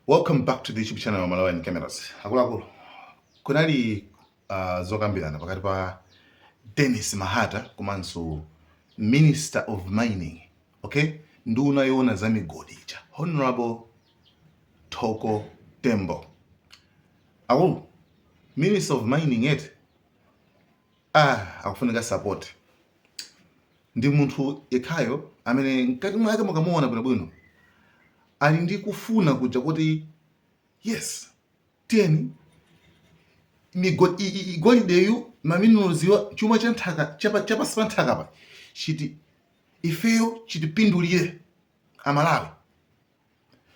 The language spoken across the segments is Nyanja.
Welcome back to the YouTube channel Malawi Cameras. Akuluakulu, kunali zokambirana pakati pa Dennis Mahata komanso Minister of Mining, okay, nduna yoona za migodi ija, Honorable Thoko Tembo. Akulu, Minister of Mining eti, akufunika support. Ndi munthu yekhayo amene mkati mwake mukamuona bwinobwino ali ndi kufuna kuja kuti yes, tiyeni golideyu, ma minerals yo, chuma cha nthaka chapansi pa nthaka pa chiti ifeyo chitipindulire Amalawi.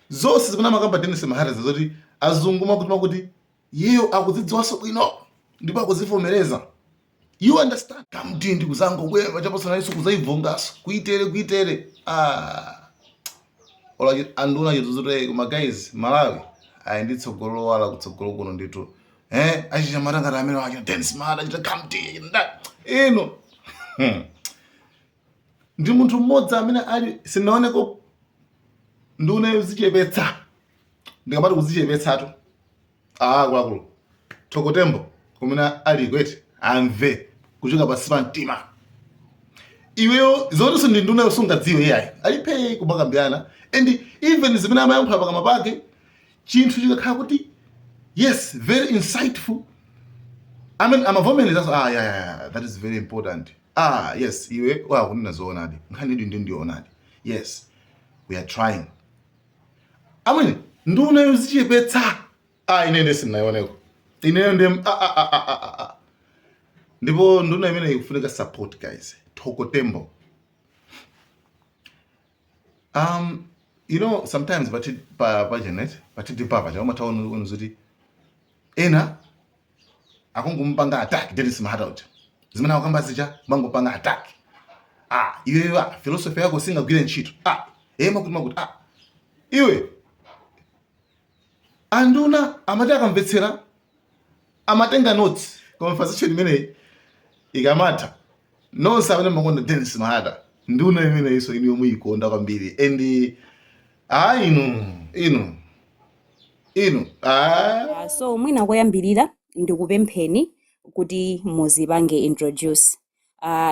Zonse zimene amakamba Dennis Mahata zoti azungu makuti makuti, iyeyo akuzidziwanso bwino ndipo akuzivomereza, you understand? Kamtindi kuzangobwera chapasanaliso kuzaivongaso kuitere kuitere. Ah, ola anduna chituzutere. Koma guys, Malawi ayi ndi tsogolo lowala kutsogolo kuno ndithu. Achinyamata ngati amene achita Dennis Mahata, achita Kamti, achita ino. Ndi munthu mmodzi amene ali sinaoneko nduna yozichepetsa. Ndikamati kuzichepetsatu, akuluakulu, Thoko Tembo kumene ali kweti amve kuchoka pansi pa mtima. Iweyo zotinso ndi nduna yosungadziwe iyayi, alipe kumakambirana and even zimene amayankhula pakamwa pake, chinthu chikakhala kuti yes, very insightful, I mean, amavomereza, "Ah, yeah, that is very important. Ah, yes, iwe wakunena zoonadi, nkhani idi ndi ndioonadi. Yes, we are trying." I mean, nduna yozichepetsa, ah, ine ndi sindinaioneko ineyo ndi ah. Ndipo nduna imene ikufunika support, guys, Thoko Tembo. Sometimes pati pa internet patiti papa chaumataona zoti ena akungomupanga attack Dennis Mahata uja, zimene akukamba zija mangopanga attack. Ah, iweyo, ah, philosophy yako singagwire ntchito. Ah, makuti makuti. Ah, iwe, anduna amati akamvetsera amatenga notes. Conversation imeneyi ikamatha, nonse amene makonda Dennis Mahata, nduna imeneyinso inu muyikonda kwambiri. And inu inu inu, ah. So mwina koyambirira ndikupempheni kuti muzipange introduce.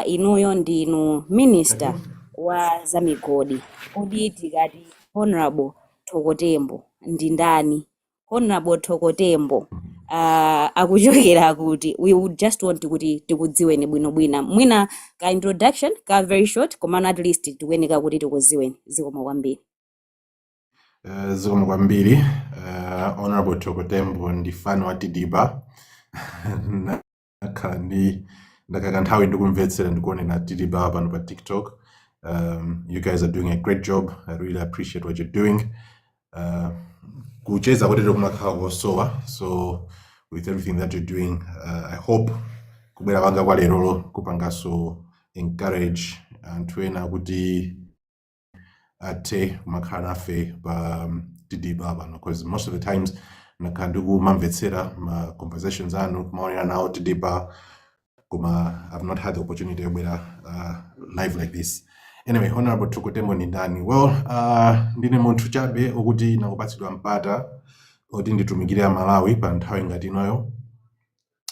Inuyo ndinu minister wa zamigodi. Kodi tikati Honorable Thoko Tembo ndi ndani? Honorable Thoko Tembo akuchokera kuti? We would just want kuti tikudziweni bwinobwino. Mwina ka introduction ka very short, komano at least tikuyeneka kuti tikudziweni. Zikomo kwambiri. Zikomo kwambiri. Honorable Thoko Tembo ndi fan wa Tidiba. Nakhala ndi ndakaka nthawi ndikumvetsera, ndikuonera Tidiba pano pa TikTok. You guys are doing a great job. I really appreciate what you're doing. Kucheza kotero kumakhala kosowa, so with everything that you're doing, I hope kubwera kwanga kwa lerolo kupanganso encourage anthu ena kuti athe kumakhala nafe pa Tidiba pano, because most of the times nakhala ndikumamvetsera ma conversations anu, kumaonera nawo Tidiba, koma I've not had the opportunity yobwera live like this. Anyway, Honorable Thoko Tembo ndi ndani? Well, ndine munthu chabe okuti nakupatsidwa mpata oti nditumikire Amalawi pa nthawi ngati inoyo.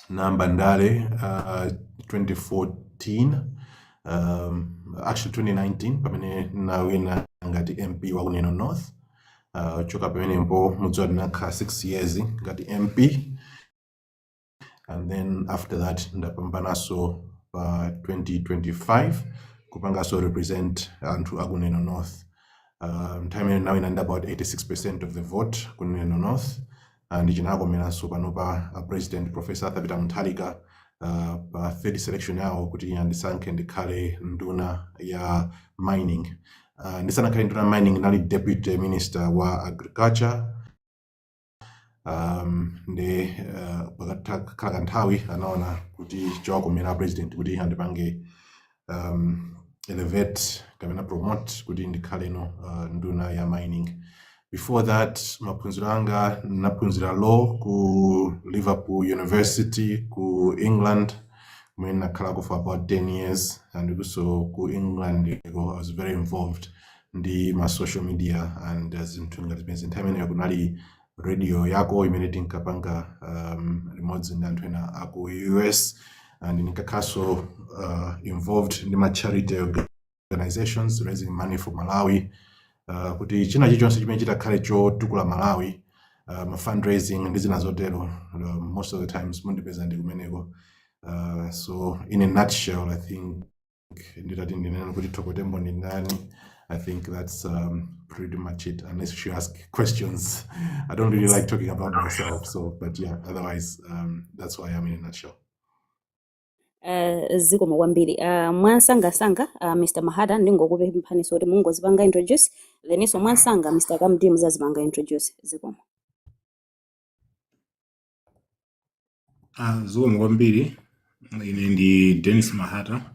Namba ndale 2014, actually 2019, pamene nawina ngati MP wa Kuneno North. Choka pamenepo mudziwa ndinakhala 6 years ngati MP, and then after that ndapambanaso pa 2025 kupangaso represent anthu akuneno North. Nthawi imene nawina ndi about 86% of the vote kuneno North, ndichinakomeranso panopa President Professor Arthur Peter Mutharika pa third selection yawo kuti andisankhe ndikhale nduna ya mining. Ndisanakhale nduna ya mining, ndinali deputy minister wa agriculture. Ndi pakakhala kanthawi anaona kuti chowakomera president kuti andipange elevate kapena promote kuti ndikhaleno nduna ya mining. Before that, maphunziro anga, naphunzira law ku Liverpool University ku England, kumene nakhalako for about 10 years. And also ku England I was very involved Ndi ma social media and zinthu ngati zimene. Nthawi imeneyo kunali radio yako imene tinkapanga limodzi ndi anthu ena aku US, and ndinkakhalanso involved ndi ma charity organizations raising money for Malawi, kuti china chilichonse chimene chitakhale chotukula Malawi, ma fundraising ndi zina zotero, most of the times mundipeza ndi kumeneko. So in a nutshell, I think nditati ndinene kuti Thoko Tembo ndi ndani, I think that's pretty much it, unless you ask questions. I don't really like talking about myself, so, but yeah, otherwise that's who I am in a nutshell. Zikomo kwambiri. Mwansangasanga, Mr. Mahata, ndingokupemphaniso kuti mungozipanga introduce, then mwansanga Mr. Kamdi muzazipanga introduce. Zikomo. Zikomo kwambiri. Ine ndi Dennis Mahata,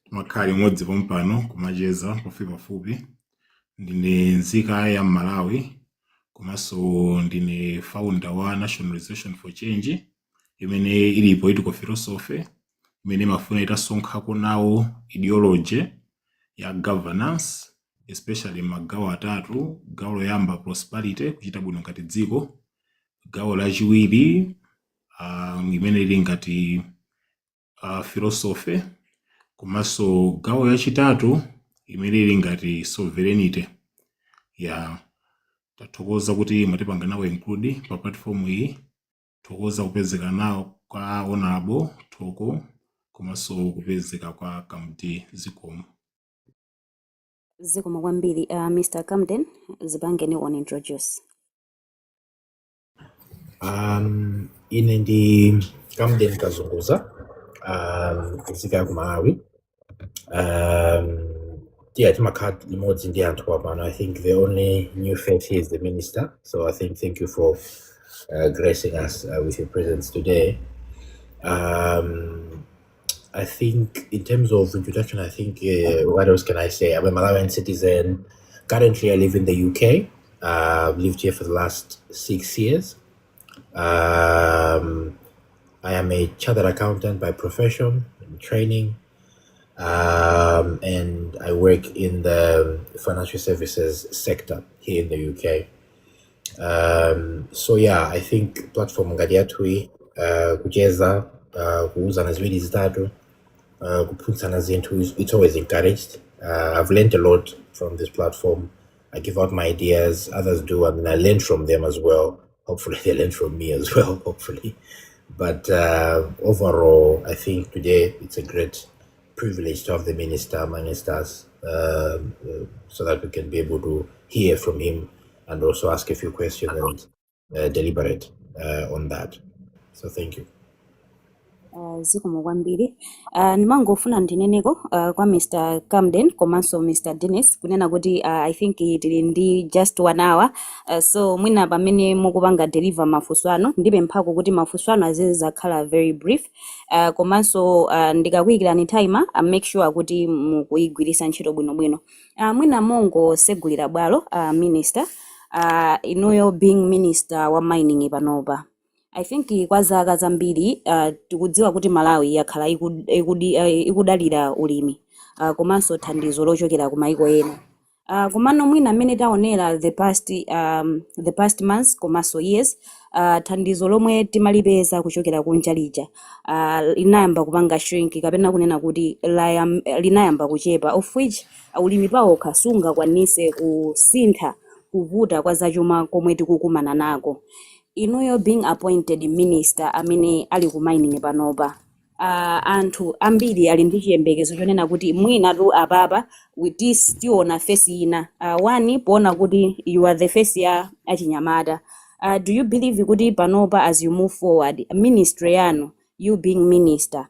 timakhala limodzi pompano kumacheza pafupi pafupi. Ndine nzika ya Malawi, komanso ndine founder wa National Organization for Change, imene ili political philosophy imene imafuna itasonkhako nawo ideology ya governance, especially magawo atatu. Gawo loyamba, prosperity, kuchita bwino ngati dziko. Gawo lachiwiri, imene ili ngati philosophy, komanso gawo yachitatu imene ili ngati sovereignty ya. Tathokoza kuti mwatipanga nawo include pa platform iyi. Thokoza kupezeka nawo kwa Honorable Thoko komanso kupezeka kwa Kamdi. Zikomo. Zikomo kwambiri. Mr. Camden, zipangeni on introduce. Ine ndi Camden Kazunguza, nzika ya ku Malawi. Yeah, timakhala limodzi ndi anthu apano. I think the only new face here is the minister. So I think thank you for gracing us with your presence today. I think in terms of introduction, I think what else can I say? I'm a Malawian citizen. Currently, I live in the UK. I've lived here for the last 6 years. I am a chartered accountant by profession and training, and I work in the financial services sector here in the UK. So yeah, I think platform ngati yathuyi, kucheza, kuuzana ziwiri zitatu, kuphunzitsana zinthu, it's always encouraged. I've learned a lot from this platform. I give out my ideas, others do, and I learn from them as well. Hopefully, they learn from me as well, hopefully. But overall, I think today it's a great privilege to have the minister amongst us, so that we can be able to hear from him and also ask a few questions and deliberate on that. So thank you. Zikomo kwambiri. Ndimangofuna ndineneko kwa Mr. Camden komanso Mr. Dennis kunena kuti I think tili ndi just one hour, so mwina pamene mukupanga deliver mafunso anu, ndipemphako kuti mafunso anu azizakhala very brief, komanso ndikakuyikirani timer, make sure kuti mukuyigwiritsa ntchito bwinobwino. Mwina mongosegulira bwalo, minister, inuyo being minister wa mining panopa, I think kwa zaka zambiri tikudziwa kuti Malawi yakhala ikudalira ulimi komanso thandizo lochokera ku maiko ena. Komano mwina amene taonera the past months komanso years, thandizo lomwe timalipeza kuchokera kunja lija linayamba kupanga shrink, kapena kunena kuti linayamba kuchepa, of which ulimi pawokha sungakwanise kusintha kuvuta kwa zachuma komwe tikukumana nako. Inuyo being appointed minister amene ali ku mining panopa, anthu ambiri ali ndi chiyembekezo chonena kuti mwina tu apapa with this tiona face ina, one poona kuti you are the face ya achinyamata. Do you believe kuti panopa, as you move forward, ministry yanu, you being minister,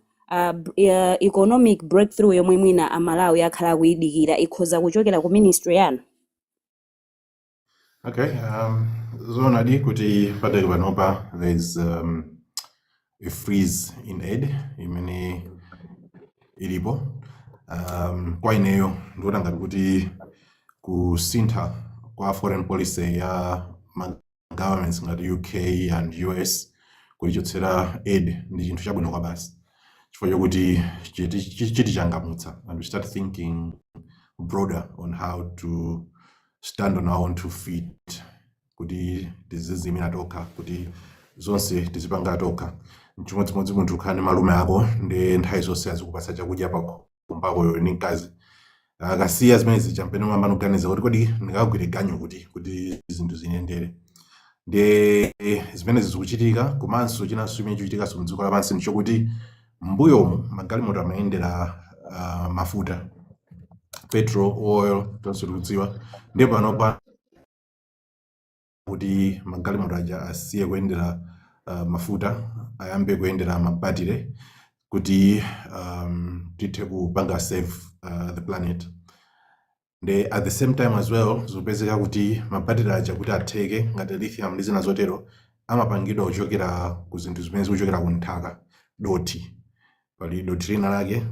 economic breakthrough yomwe mwina Amalawi akhala akuyidikira ikhoza kuchokera ku ministry yanu? Okay, zoonadi kuti padali panopa there's a freeze in aid imene ilipo. Kwa ineyo ndikuona ngati kuti kusintha kwa foreign policy ya ma governments ngati UK and US kulichotsera aid ndi chinthu chabwino kwa basi, chifukwa chokuti chitichangamutsa and we start thinking broader on how to stand on our own two feet, kuti tizizimira tokha, kuti zonse tizipanga tokha. Nchimodzimodzi munthu ukhala ndi malume ako, ndi nthawi zonse azikupatsa chakudya pakhombakoyo ndi mkazi. Akasiya zimene zija, mpene umamba kuganiza kuti kodi ndingagwire ganyu kuti zinthu ziyendere. Ndi zimene zikuchitika. Komanso chinanso chimene chikuchitikanso mdziko lapansi ndichokuti mbuyomu magalimoto amayendera mafuta, petrol, oil, tonse tikudziwa. Ndiye panopa kuti magalimoto aja asiye kuyendera mafuta, ayambe kuyendera mabatire, kuti tithe kupanga save the planet. Ndi at the same time as well, zikupezeka kuti mabatire aja kuti atheke, ngati lithium ndi zina zotero, amapangidwa kuchokera ku zinthu zimene zikuchokera ku nthaka, dothi. Pali dothi lina lake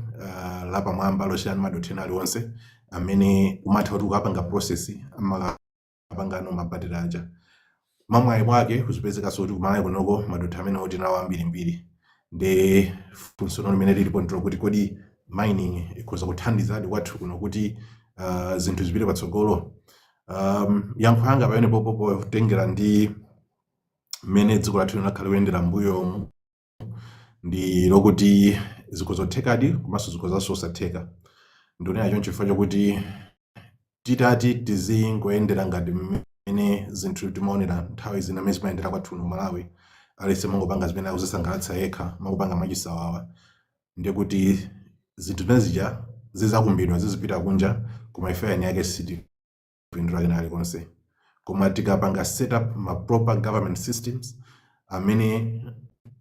lapamwamba losiyana ndi madothi ena aliwonse, amene umatha kuti ukapanga process amapangano mabatire aja. Mamwayi mwake kuzipezekanso kuti kumalawi kunoko madothi amene oti nawo ambirimbiri. Ndi funso limene lilipo ndilo kuti kodi mining ikhoza kuthandizadi kwathu kuno kuti zinthu zipite patsogolo? Yankho yanga pamene popo, potengera ndi mmene dziko lathu linakhala kuyendera mbuyomu, ndi lokuti zikhoza kuthekadi komanso zikhozanso osatheka. Ndikunena choncho chifukwa chokuti titati tizingoyendera ngati mmene zinthu timaonera nthawi zina mmene zimayendera kwathu kuno Malawi, aliyense mangopanga zimene akuzisangalatsa yekha, makupanga machisawawa, ndiye kuti zinthu zimene zija zizakumbidwa, zizipita kunja, koma ife eni yake sitipindula kena kalikonse. Koma tikapanga set up ma proper government systems amene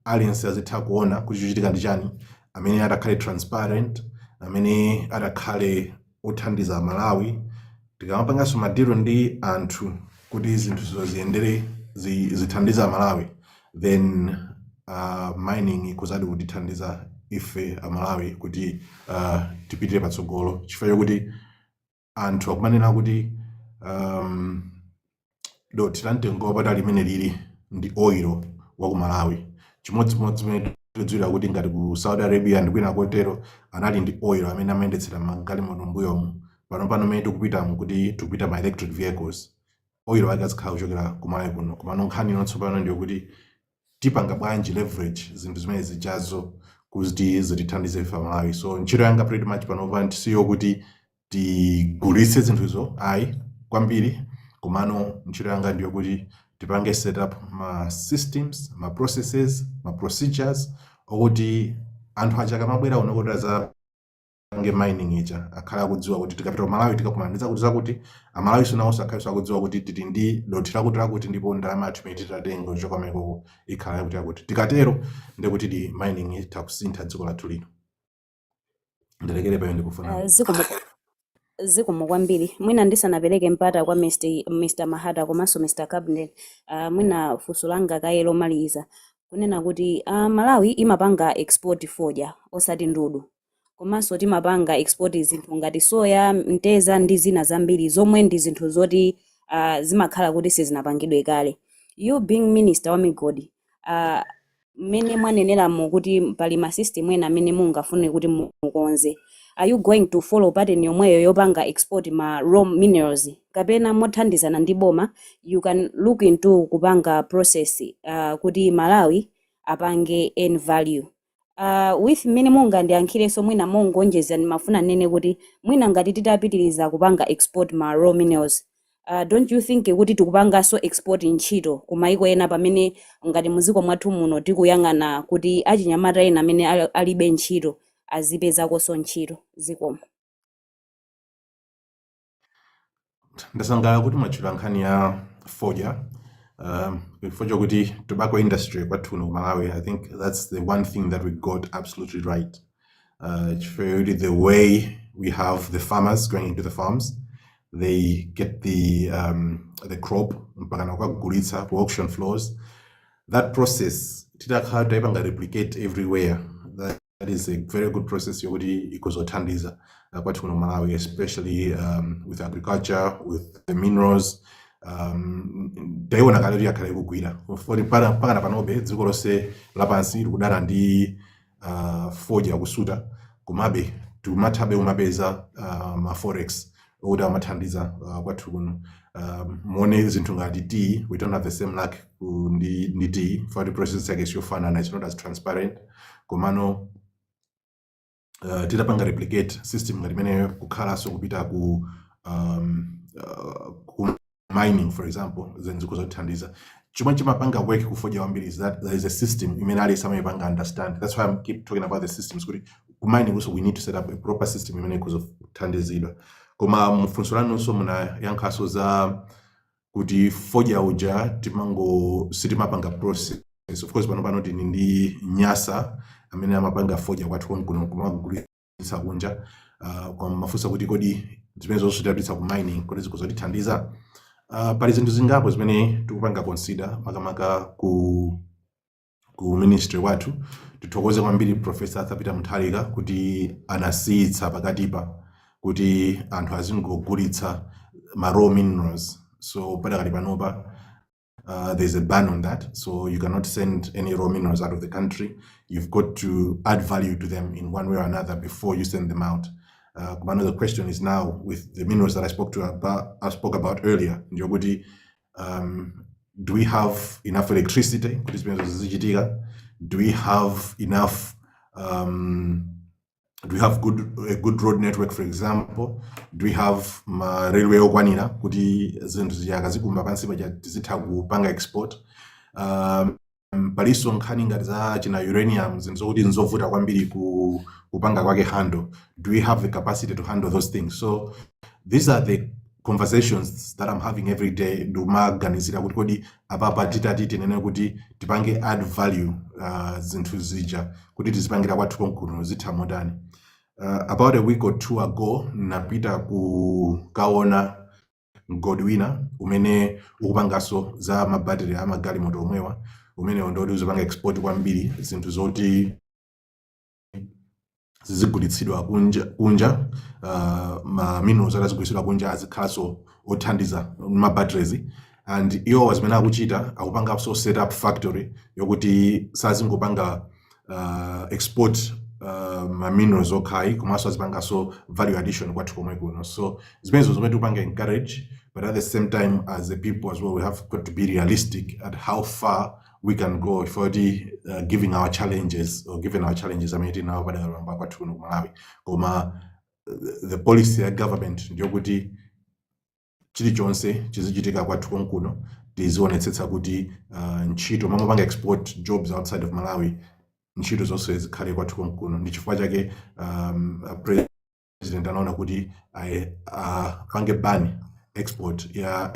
aliyense azitha kuona kuti chochitika ndi chani, amene atakhale transparent, amene atakhale othandiza Malawi, tikamapanganso ma deal ndi anthu kuti zinthu ziyendere, zithandiza Malawi, then mining ikhozadi kutithandiza ife Amalawi kuti tipitire patsogolo, chifukwa chokuti anthu akumanena kuti dothi la mtengo wapatali limene lili ndi oil wa ku Malawi. Chimodzimodzi zimene tikudziwira kuti ngati ku Saudi Arabia ndi kwina kotero anali ndi oil amene amayendetsera magalimoto mbuyomu. Pano mmene tikupitamo kuti tikupita ma electric vehicles, oil wake azikhala kuchokera ku Malawi kuno. Komano nkhani ino tsopano ndiyo kuti tipanga bwanji leverage zinthu zimene zijazo kuti zitithandize ife Amalawi? So ntchito yanga pretty much panopa siyo kuti tigulitse zinthuzo, ayi, kwambiri, komano ntchito yanga ndiyo kuti tipange set up ma systems, ma processes, ma procedures okuti anthu aja akamabwera kuno kuti azapange mining ija, akhale akudziwa kuti tikapita ku Malawi tikakumana ndi zakuti zakuti. Amalawi nawonso akhalenso akudziwa kuti tili ndi dothi lakuti lakuti, ndipo ndalama yathu imene titatenga kuchoka kumenekoko ikhala yakuti yakuti. Tikatero ndekuti di mining itha kusintha dziko lathu lino. Ndilekere payo, ndikufuna Zikomo kwambiri. Mwina ndisanapereke mpata kwa Mr. Mahata komanso Mr. Cabinet, mwina funso langa kaye lomaliza, kunena kuti Malawi imapanga export fodya osati ndudu, komanso timapanga export zinthu ngati soya, mteza ndi zina zambiri zomwe ndi zinthu zoti zimakhala kuti sizinapangidwe kale. You being minister wa migodi, mmene mwaneneramo kuti pali ma system ena amene mungafune kuti mukonze, are you going to follow pattern yomweyo yopanga export ma raw minerals, kapena mothandizana ndi boma you can look into kupanga process kuti Malawi apange earn value? With mmene mungandiyankhirenso, mwina mongonjeza, ndimafuna nene kuti mwina ngati titapitiriza kupanga export ma raw minerals, don't you think kuti tikupanganso export ntchito kumaiko ena, pamene ngati muziko mwathu muno tikuyang'ana kuti achinyamata ena amene alibe ntchito azipezakonso ntchito? Zikomo. Ndasangalala kuti mwatchula nkhani ya fodya, chifukwa chokuti tobacco industry kwathu kuno ku Malawi, I think that's the one thing that we got absolutely right, chifukwa chokuti the way we have the farmers going into the farms, they get the crop mpaka nakukagulitsa ku auction floors, that process titakhala taipanga replicate everywhere, that is a very good process yokuti ikuzothandiza kwathu kuno Malawi, especially with agriculture, with the minerals. Taiona kale kuti yakhala ikugwira foti mpaka panobe dziko lonse lapansi likudana ndi fodya kusuta, komabe timathabe umapeza ma forex. Okuti amathandiza kwathu kuno. Muone zinthu ngati tea, we don't have the same luck ndi tea for the process yake siyofanana, it's not as transparent. Komano titapanga replicate system ngati imeneyo kukhalanso kupita ku mining, for example, then zikuzothandiza. Chomwe chimapanga work kufodya kwambiri is that there is a system imene aliyense amayipanga understand. That's why I'm keep talking about the systems, kuti ku mining also we need to set up a proper system imene ikuzothandizidwa. Koma mfunso lanunso munayankhaso za kuti fodya uja timango sitimapanga process. Of course, pano tili ndi Nyasa amene amapanga fodya kwathu konkuno kumagulitsa kunja. Koma mafunsa kuti kodi zimene zonse tidapitsa ku mining, kodi zikuzotithandiza? Pali zinthu zingapo zimene tikupanga consider, makamaka ku ministry kwathu. Tithokoze kwambiri Professor Arthur Peter Mutharika kuti anasiyitsa pakatipa kuti anthu azingogulitsa ma raw minerals. So padakali panopa there's a ban on that, so you cannot send any raw minerals out of the country. You've got to add value to them in one way or another before you send them out. Another question is now with the minerals that I spoke about earlier, ndiyokuti do we have enough electricity kuti zimenezo zizichitika? Do we have good a good road network, for example? Do we have ma railway okwanira kuti zinthu zija akazikumba pansi paja tizitha kupanga export? Palinso nkhani ngati za china uranium, zinthu zokuti nzovuta kwambiri kupanga kwake handle. Do we have the capacity to handle those things? So these are the conversations that I'm having every day, ndikumaganizira kuti kodi apapa titati tinene kuti tipange add value zinthu zija kuti tizipangira kwathu konkuno, zitha motani? About a week or two ago napita kukaona mgodi wina umene ukupanganso za mabattery amagalimoto omwewa, umene ndoti uzipanga export kwambiri zinthu zoti zizigulitsidwa kunja, ma minerals atazigulitsidwa kunja azikhalanso othandiza ma batteries. And iwo zimene akuchita, akupanganso set up factory yokuti sazingopanga export ma minerals okhayi, komanso azipanganso value addition kwathu komwe kuno. So zimenezo zomwe tikupanga encourage, but at the same time, as a people as well, we have got to be realistic at how far we can go for the giving our challenges or given our challenges amene tinawo padakali kwathu kuno ku Malawi. Koma the policy ya government ndiyokuti chilichonse chizichitika kwathu konkuno, tizionetsetsa kuti ntchito mamapanga export jobs outside of Malawi, ntchito zonse zikhale kwathu konkuno. Ndi chifukwa chake president anaona kuti apange ban export ya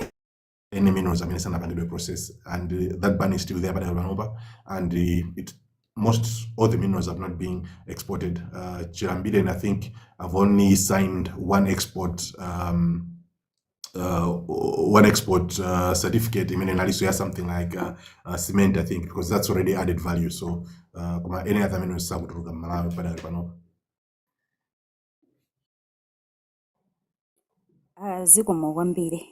any minerals amene sanapangidwe process, and that ban is still there padakali panopa, and it most all the minerals have not been exported. Chilambire, and I think I've only signed one export certificate imene inalinso ya something like cement, I think, because that's already added value. So koma any other minerals sakutuluka m'Malawi padakali panopa. Zikomo kwambiri.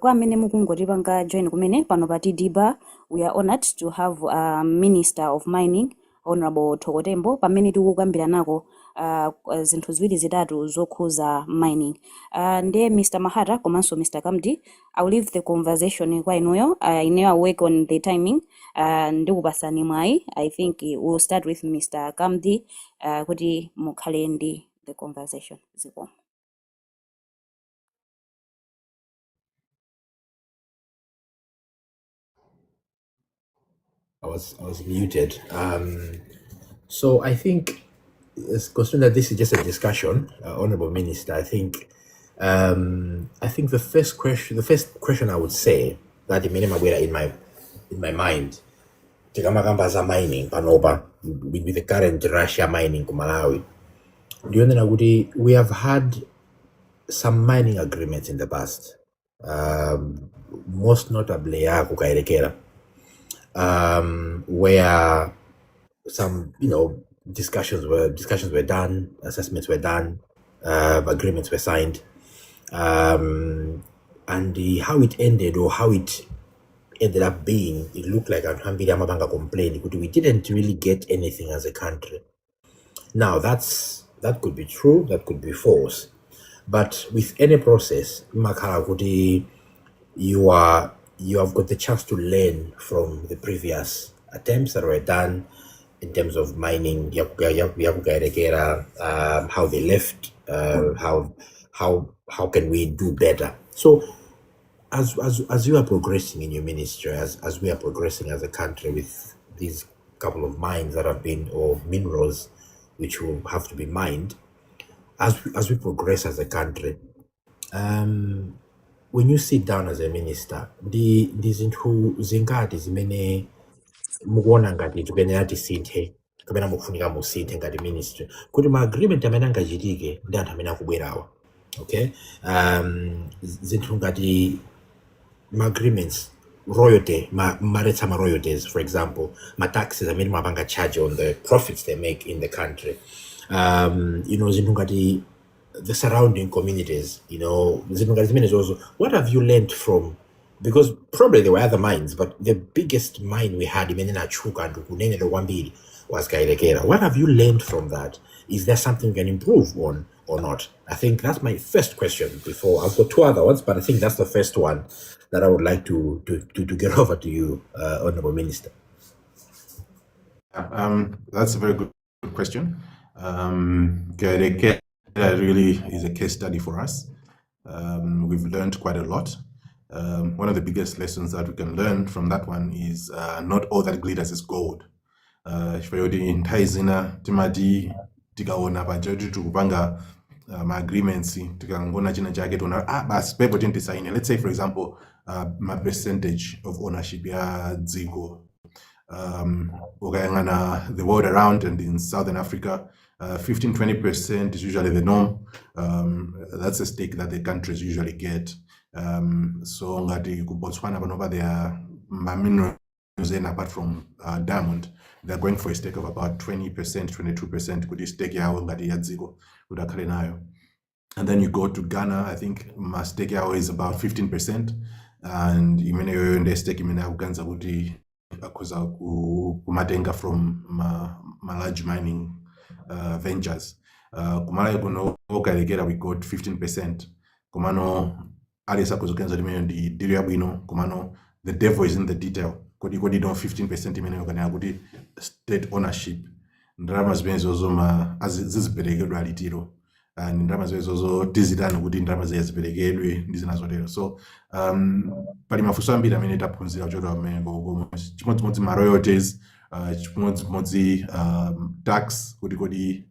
Kwa amene mukungotipanga join kumene pano pa TDBA, we are honored to have Minister of Mining, Honorable Thoko Tembo, pamene tikukambira nako zinthu ziwiri zitatu zokhuza mining. Ndiye Mr. Mahata komanso Mr. Kamdi, I will leave the conversation kwa inuyo. Ineyo I work on the timing. Ndikupasani mwayi. I think we'll start with Mr. Kamdi kuti mukhale ndi the conversation. Zikomo. I was muted. So I think, considering that this is just a discussion, Honorable Minister, I think the first question I would say that imene imabwera in my mind, tikamakamba za mining panopa with the current Russia mining ku Malawi, ndiyonena kuti we have had some mining agreements in the past, most notably ya ku Kayelekera, where some discussions were done, assessments were done, agreements were signed, and how it ended or how it ended up being, it looked like anthu ambiri amapanga complain kuti we didn't really get anything as a country. Now that could be true, that could be false. But with any process, makhala kuti you have got the chance to learn from the previous attempts that were done in terms of mining ya ku Kayelekera, how they left, how can we do better. So as you are progressing in your ministry, as we are progressing as a country with these couple of mines that have been, or minerals which will have to be mined, as we progress as a country, when you sit down as a minister, ndi zinthu zingati zimene mukuona ngati tikuyenera tisinthe kapena mukufunika musinthe ngati ministry kuti ma agreement amene angachitike ndi anthu amene akubwerawa, okay, zinthu ngati ma agreements, royalty, maretsa ma royalties, for example, ma taxes amene mapanga charge on the profits they make in the country, zinthu ngati the surrounding communities, zinthu ngati zimenezozo. What have you learned from, because probably there were other mines, but the biggest mine we had imene inatchuka ndikunenedwa kwambiri was Kayelekera. What have you learned from that? Is there something you can improve on or not? I think that's my first question before I've got two other ones, but I think that's the first one that I would like to get over to you, Honorable Minister. That's a very good question. Kayelekera really is a case study for us. We've learned quite a lot. One of the biggest lessons that we can learn from that one is not all that glitters is gold. Chifukwa choti nthawi zina timati tikaona paja kuti tikupanga ma agreements, tikangoona china chake tiona, "Ah, basi pepo tisaine." Let's say, for example, ma percentage of ownership ya dziko. Ukayang'ana the world around and in Southern Africa, 15 20% is usually the norm. That's a stake that the countries usually get. So ngati ku Botswana panopa, there are ma minerals ena apart from diamond, they're going for a stake of about 20%, 22% kuti stake yawo ngati ya dziko kuti akhale nayo. And then you go to Ghana, I think ma stake yawo is about 15%, and imeneyoyo ndi stake imene akuganiza kuti akhoza kumatenga from ma large mining ventures. Kumalawi kuno, Kayelekera, we got 15%, komano aliyense akhoza kuganiza kuti imeneyo ndi deal yabwino, komano the devil is in the detail. Kodi no 15% imeneyo kanena kuti state ownership, ndalama zimenezozo ma ziziperekedwa litiro and ndalama zimenezozo tizitani kuti ndalama ziya ziperekedwe ndi zina zotero? So pali mafunso ambiri amene taphunzira kuchokera kumeneko, chimodzimodzi ma royalties, chimodzimodzi tax, kuti kodi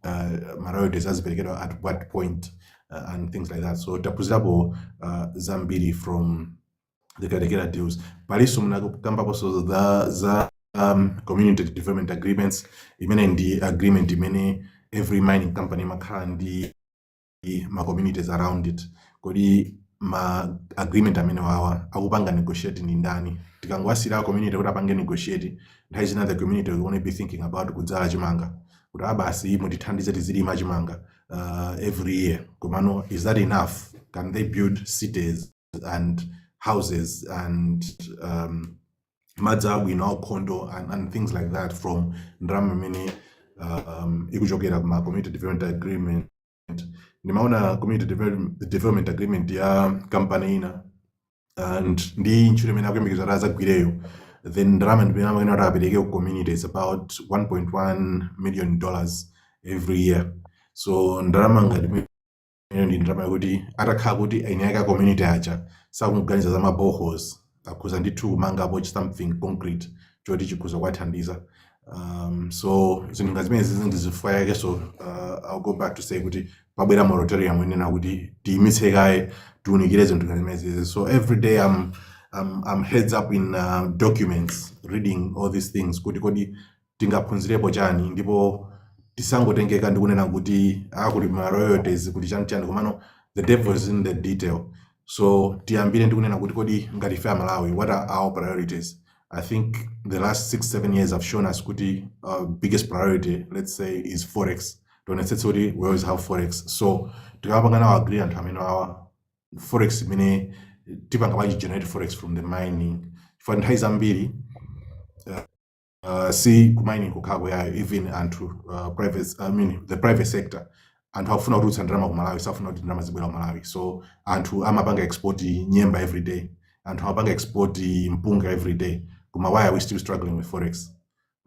ma royalties aziperekedwa at what point, and things like that. So taphunzirapo zambiri from the Kayelekera deals. Palinso munakambaponso za community development agreements, imene ndi agreement imene every mining company imakhala ndi ma communities around it. Kodi ma agreement amene wawa akupanga negotiate ndi ndani? Tikangowasira community kuti apange negotiate, nthawi zina the community will only be thinking about kudzala chimanga, kuti ah, basi, mutithandize tizilima chimanga every year. Komano is that enough? Can they build cities and houses and madzi abwino, aukhondo and things like that from ndalama imene ikuchokera kuma community development agreement? Ndimaona community development agreement ya company ina and ndi ntchito imene akuyembekeza kuti azagwireyo, then ndalama ndimene amayenera kuti apereke ku community is about $1.1 million every year. So ndalama ngati imeneyo ndi ndalama yakuti atakhala kuti eni ake a community aja sakuganiza za ma boreholes, akhoza ndithu kumangapo something concrete choti chikhoza kuwathandiza. So zinthu ngati zimene zizi ndi zifukwa yake. So I'll go back to say kuti pabwera moratorium inena kuti tiyimitse kaye, tiunikire zinthu ngati zimene zizi. So every day I'm heads up in documents, reading all these things kuti kodi tingaphunzirepo chani, ndipo tisangotengeka ndi kunena kuti akuli ma royalties, kuti chani chani, komano the devil is in the detail. So tiyambire ndi kunena kuti kodi ngati ife Amalawi, what are our priorities? I think the last 6, 7 years have shown us kuti our biggest priority, let's say, is forex. Tionetsetse kuti we always have forex. So tikapanga nawo agree anthu amene awa, forex imene tipanga bwanji generate forex from the mining? Chifukwa nthawi zambiri si ku mining kukhako yayo, even anthu private, I mean the private sector. Anthu akufuna kutulutsa ndalama ku Malawi, safuna kuti ndalama zibwera ku Malawi. So anthu amapanga export nyemba every day, anthu amapanga export mpunga every day, koma why are we still struggling with forex?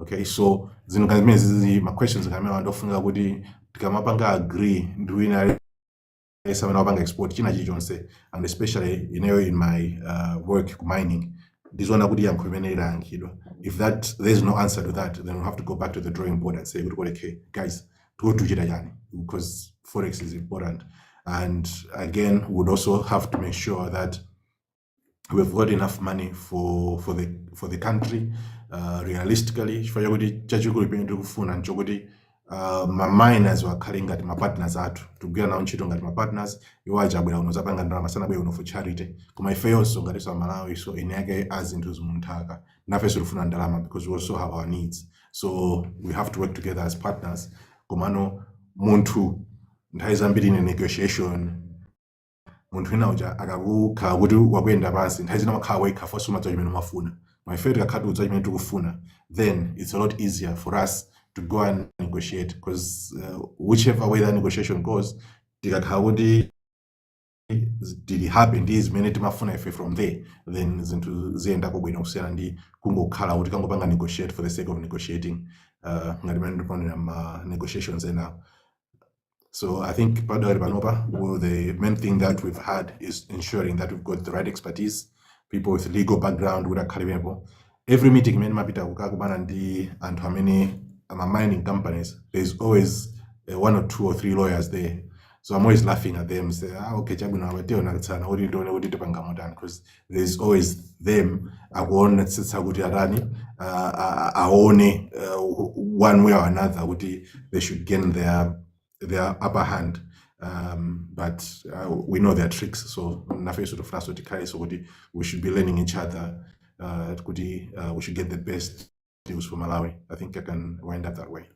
Okay, so zinthu ngati zimene zizi, ma questions ngati amene ndofunika kuti tikamapanga agree ndi wina aliyense amene wapanga export china chilichonse, and especially ineyo in my work ku mining, ndizoona kuti yankho imene ilayankhidwa. If that there is no answer to that, then we'll have to go back to the drawing board and say kuti, okay guys, tikuchita chani? Because forex is important. And again, we would also have to make sure that we've got enough money for the country, realistically, chifukwa chakuti chachikulu pene tikufuna nchokuti ma miners wakhale ngati ma partners athu, tikugwira nawo ntchito ngati ma partners. Iwo aja abwera kuno zapanga ndalama, sanabwere kuno for charity. Koma ifeyonso ngati Amalawi, so ine yake azinthu munthaka, nafenso tikufuna ndalama because we also have our needs. So we have to work together as partners. Komano munthu nthawi zambiri in a negotiation, munthu wina uja akakukhala kuti wakuyenda pansi, nthawi zina makhala wekha fonso umadziwa chimene umafuna. Ma ife tikakhala tikudziwa chimene tikufuna, then it's a lot easier for us to go and negotiate, because whichever way that negotiation goes, tikakhala kuti tili happy ndi zimene timafuna ife from there, then zinthu ziyendako bwino kusiyana ndi kungokhala kuti kangopanga negotiate for the sake of negotiating, ngati mmene ndikuonera ma negotiations enawo. So I think padali panopa, well, the main thing that we've had is ensuring that we've got the right expertise, people with legal background kuti akhale pepo. Every meeting imene mapita kukakumana ndi anthu amene ama mining companies, there's always one or two or three lawyers there. So I'm always laughing at them, say, "Ah, okay, chabwino, abationa kuti tione kuti tipanga motani," because there's always them akuonetsetsa kuti atani, aone one way or another kuti they should gain their upper hand. But we know their tricks, so nafenso tofunaso tikhaleso kuti we should be learning each other, kuti we should get the best deals for Malawi. I think I can wind up that way.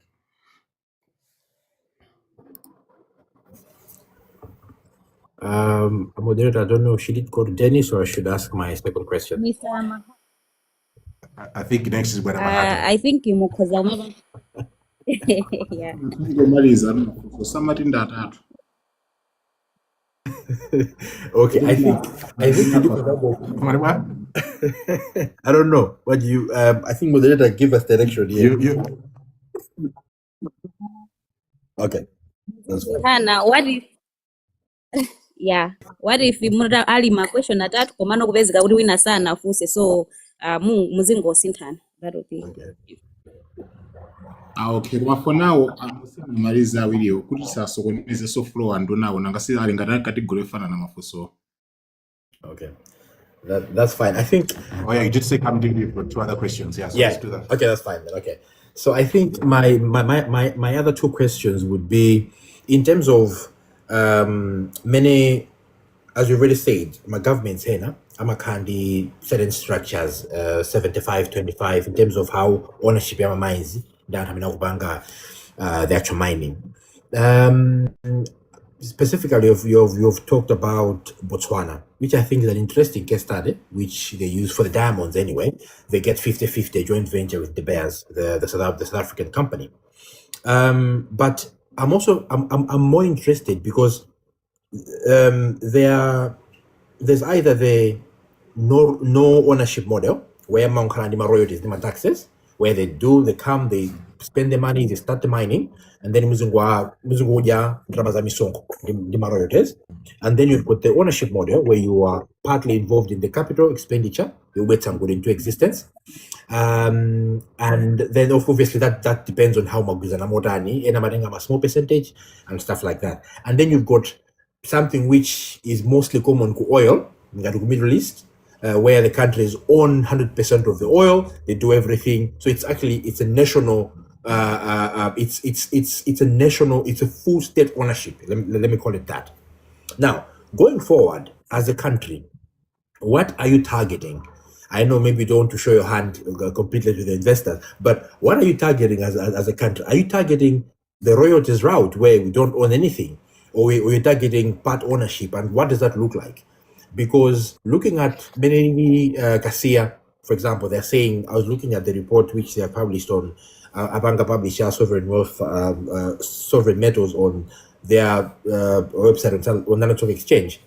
Moderator, I don't know, should it go to Dennis or I should ask my second question? Mr. Maha. I think next is Bwana Mahata. I think mukhoza kumapa. Yeah. Ngomaliza mafunso samati ndi atatu. Okay, I think you look at that. Mwalimu? I don't know what you. I think moderator give us direction here. You Okay, that's fine. Hana, what if, yeah, what if muta ali ma question atatu komano kupezeka kuti wina sanafunse, so mu muzingosinthana, that would be Okay. Ah, okay, koma for now amusimaliza awiriwo kuti tisasokoneze flow andunawo nanga si ali ngati category yofanana mafunso. Okay, that's fine. I think. Oh yeah, you did say come do for two other questions. Yeah, so Yeah. let's do that. Okay, that's fine then. Okay. So I think my other two questions would be in terms of many, as you've already said, my government's here, amakhala ndi certain structures, 75 25 in terms of how ownership ya mines ndi anthu amene akupanga the actual mining. Specifically, you've talked about Botswana, which I think is an interesting case study, which they use for the diamonds anyway. They get 50-50 joint venture with De Beers, the South African company. But I'm also I'm more interested because there's either the no ownership model where mumakhala ndi ma royalties ndi ma taxes, where they come, they spend the money, they start the mining, and then muzingodya ndalama za misonkho ndi ma royalties. And then you've got the ownership model where you are partly involved in the capital expenditure, you good into existence. And then obviously that depends on how mwagwirizana motani, ena amatenga a small percentage and stuff like that. And then you've got something which is mostly common to oil, ngati ku Middle East, where the countries own 100% of the oil, they do everything. So it's actually, it's a national, it's a national, it's a full state ownership. Let me call it that. Now, going forward as a country, what are you targeting? I know maybe you don't want to show your hand completely to the investors, but what are you targeting as a country? Are you targeting the royalties route where we don't own anything? Or you're targeting part ownership? And what does that look like? Because looking at many Kasiya, for example, they're saying, I was looking at the report which they have published on, Abanga publisher Sovereign Wealth, Sovereign Metals on their website on London Stock Exchange,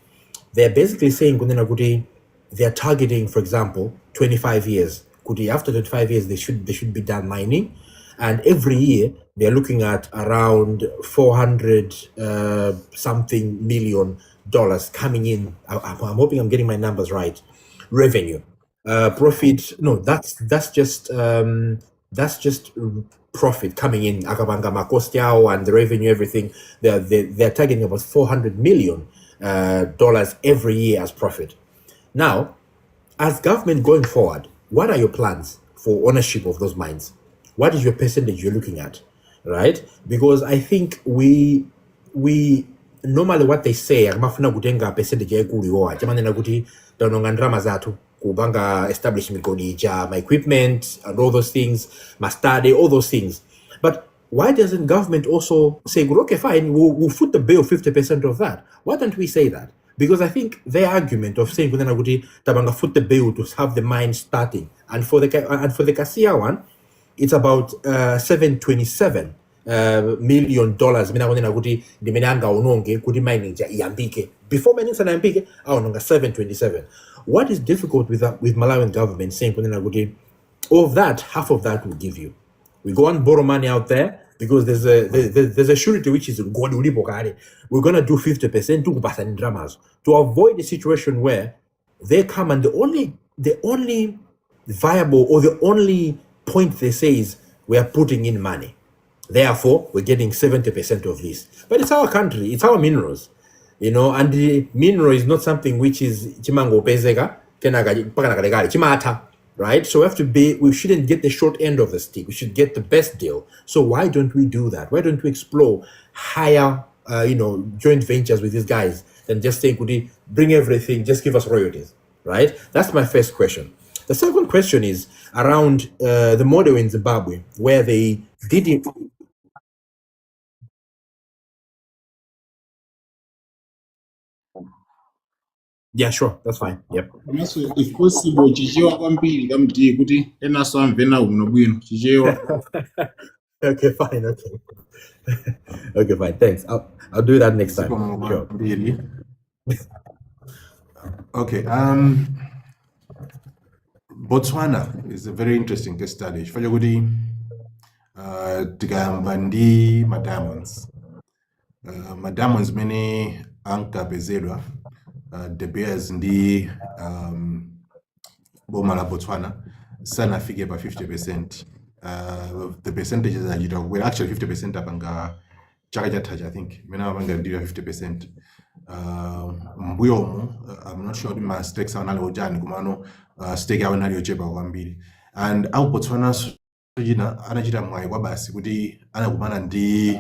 they're basically saying kunena kuti they're targeting, for example, 25 years. Kuti after 25 years they should be done mining, and every year they're looking at around 400 something million dollars coming in. I'm hoping I'm getting my numbers right. Revenue, profit. No, that's just profit coming in. Akapanga ma cost yawo and the revenue, everything. They're targeting about 400 million dollars every year as profit. Now, as government going forward, what are your plans for ownership of those mines? What is your percentage you're looking at, right? Because I think we normally, what they say, akamafuna kutenga percentage yaikulu iwowa chamanena kuti taononga ndalama zathu kupanga establish migodi ija, ma equipment and all those things, ma study, all those things. But why doesn't government also say, "Well, okay, fine, we'll foot the bill 50% of that"? Why don't we say that? Because I think their argument of saying kunena kuti tapanga foot the bill to have the mine starting, and for the Kasiya one, it's about 727 million dollars imene akunena kuti ndimene angaononge kuti mining ija iyambike. Before mining isanayambike, aononga 727. What is difficult with Malawian government saying kunena kuti of that, half of that will give you, we go and borrow money out there because there's a surety, which is mgodi ulipo kale. We're gonna do 50%, tikupasani ndalamazo, to avoid a situation where they come and the only viable or the only point they say is, "We are putting in money, therefore we're getting 70% of this." But it's our country, it's our minerals, and the mineral is not something which is chimangopezeka kenaka mpaka nakalekale, chimatha, right? So we shouldn't get the short end of the stick. We should get the best deal. So why don't we do that? Why don't we explore higher joint ventures with these guys than just saying kuti bring everything, just give us royalties, right? That's my first question. The second question is around the model in Zimbabwe where they did it. Yeah, sure, that's fine. Yep. Komanso if possible Chichewa kwambiri kamti kuti enanso amve nawo bwino bwino Chichewa. Okay, fine. Okay, fine. Thanks. I'll do that next time. Zikomo Sure. kwambiri. Okay, Botswana is a very interesting case study. Chifukwa chakuti tikayamba ndi ma diamonds. Ma diamonds mene ankapezedwa, De Beers ndi boma la Botswana sanafike pa 50%. The percentages achita kukwera. Actually, 50% apanga chaka chathachi, I think, imene amapanga ndiyo 50%. Mbuyomu, I'm not sure kuti ma stakes awo anali ochani, komano stake yawo inali yochepa kwambiri. And aku Botswana china anachita mwayi kwa basi kuti anakumana ndi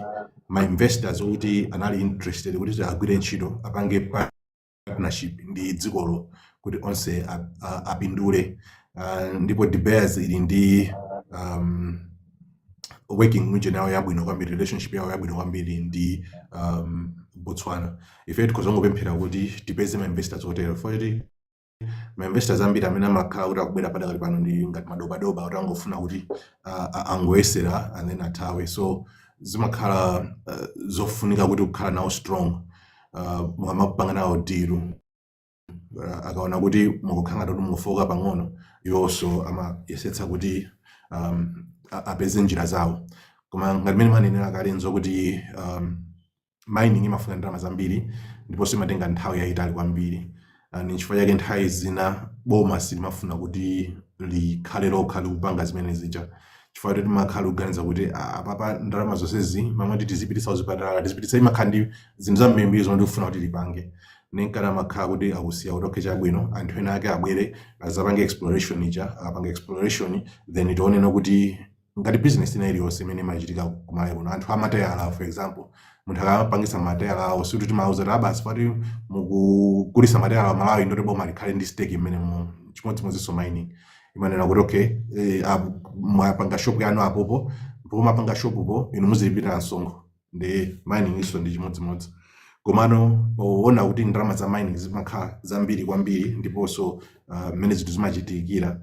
ma investors okuti anali interested kuti agwire ntchito, apange partnership ndi dzikolo kuti onse apindule. Ndipo De Beers ili ndi working region yawo yabwino kwambiri, relationship yawo yabwino kwambiri ndi Botswana. Ife tikozongopemphera kuti tipeze ma investors otero, kuti ma investors ambiri amene amakhala kuti akubwera padakali pano ndi ngati madobadoba kuti angofuna kuti angoyesera and then athawe. So zimakhala zofunika kuti kukhala nawo strong mukamapanga nawo deal. Akaona kuti mukukhala ngati kuti mukufoka pang'ono, iwonso amayesetsa kuti apeze njira zawo. Koma ngati mmene manenera kale, nzokuti mining imafuna ndalama zambiri ndiponso imatenga nthawi yayitali kwambiri. Ni chifukwa chake nthawi zina boma silimafuna kuti likhale lokha likupanga zimene zija, chifukwa kuti timakhala kuganiza kuti, "Ah, apapa ndalama zonsezi mamati tizipitisa kuzipatala, tizipitisa," imakhala ndi zinthu zambirimbiri zomwe tikufuna kuti tipange. Nenkana amakhala kuti akusiya kuti, okay, chabwino, anthu ena ake abwere azapange exploration ija. Akapanga exploration, then tionena kuti ngati business ina iliyonse imene imachitika kumalawi kuno, anthu amatayala, for example, munthu akamapangisa matayala awo, sikuti timauza kuti abasi pati mukugulisa matayala Malawi ndoti boma likhale ndi stake imene mo. Chimodzimodzinso mining, imanena kuti, okay, mwapanga shop yanu apopo, ndipo mapanga shop po inu muzilipira msonkho. Ndi mining iso ndi chimodzimodzi. Komano poona kuti ndalama za mining zimakhala zambiri kwambiri ndiponso mmene zinthu zimachitikira,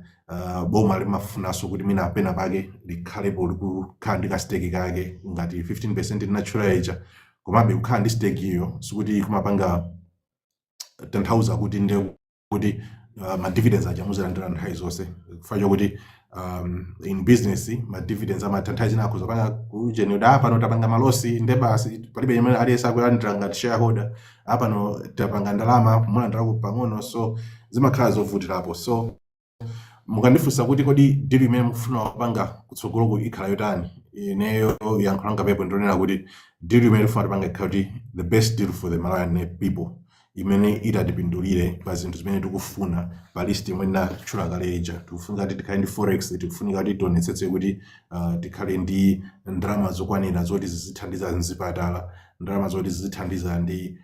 boma limafunanso kuti mwina pena pake likhalepo likukhala ndi ka stake kake ngati 15% natural ija. Komabe kukhala ndi stake iyo sikuti kumapanga tanthauza kuti nde kuti ma dividends aja muzilandira nthawi zonse, chifukwa chokuti in business ma dividends amatha nthawi zina akhoza panga kujeni kuti pano tapanga ma loss, nde basi palibe imene aliyense akulandira ngati shareholder, apano tapanga ndalama, mulandirako pang'ono, so zimakhala zovutirapo. So mukandifunsa kuti kodi deal imene mukufuna kupanga kutsogoloku ikhala yotani, ineyo yankho langa pepo ndionera kuti deal imene tikufuna tipanga ikhala kuti the best deal for the Malawian people, imene itatipindulire pa zinthu zimene tikufuna pa list imene ndinatchula kale ija. Tikufunika kuti tikhale ndi forex, tikufunika kuti tionetsetse kuti tikhale ndi ndalama zokwanira zoti zizithandiza mzipatala, ndalama zoti zizithandiza ndi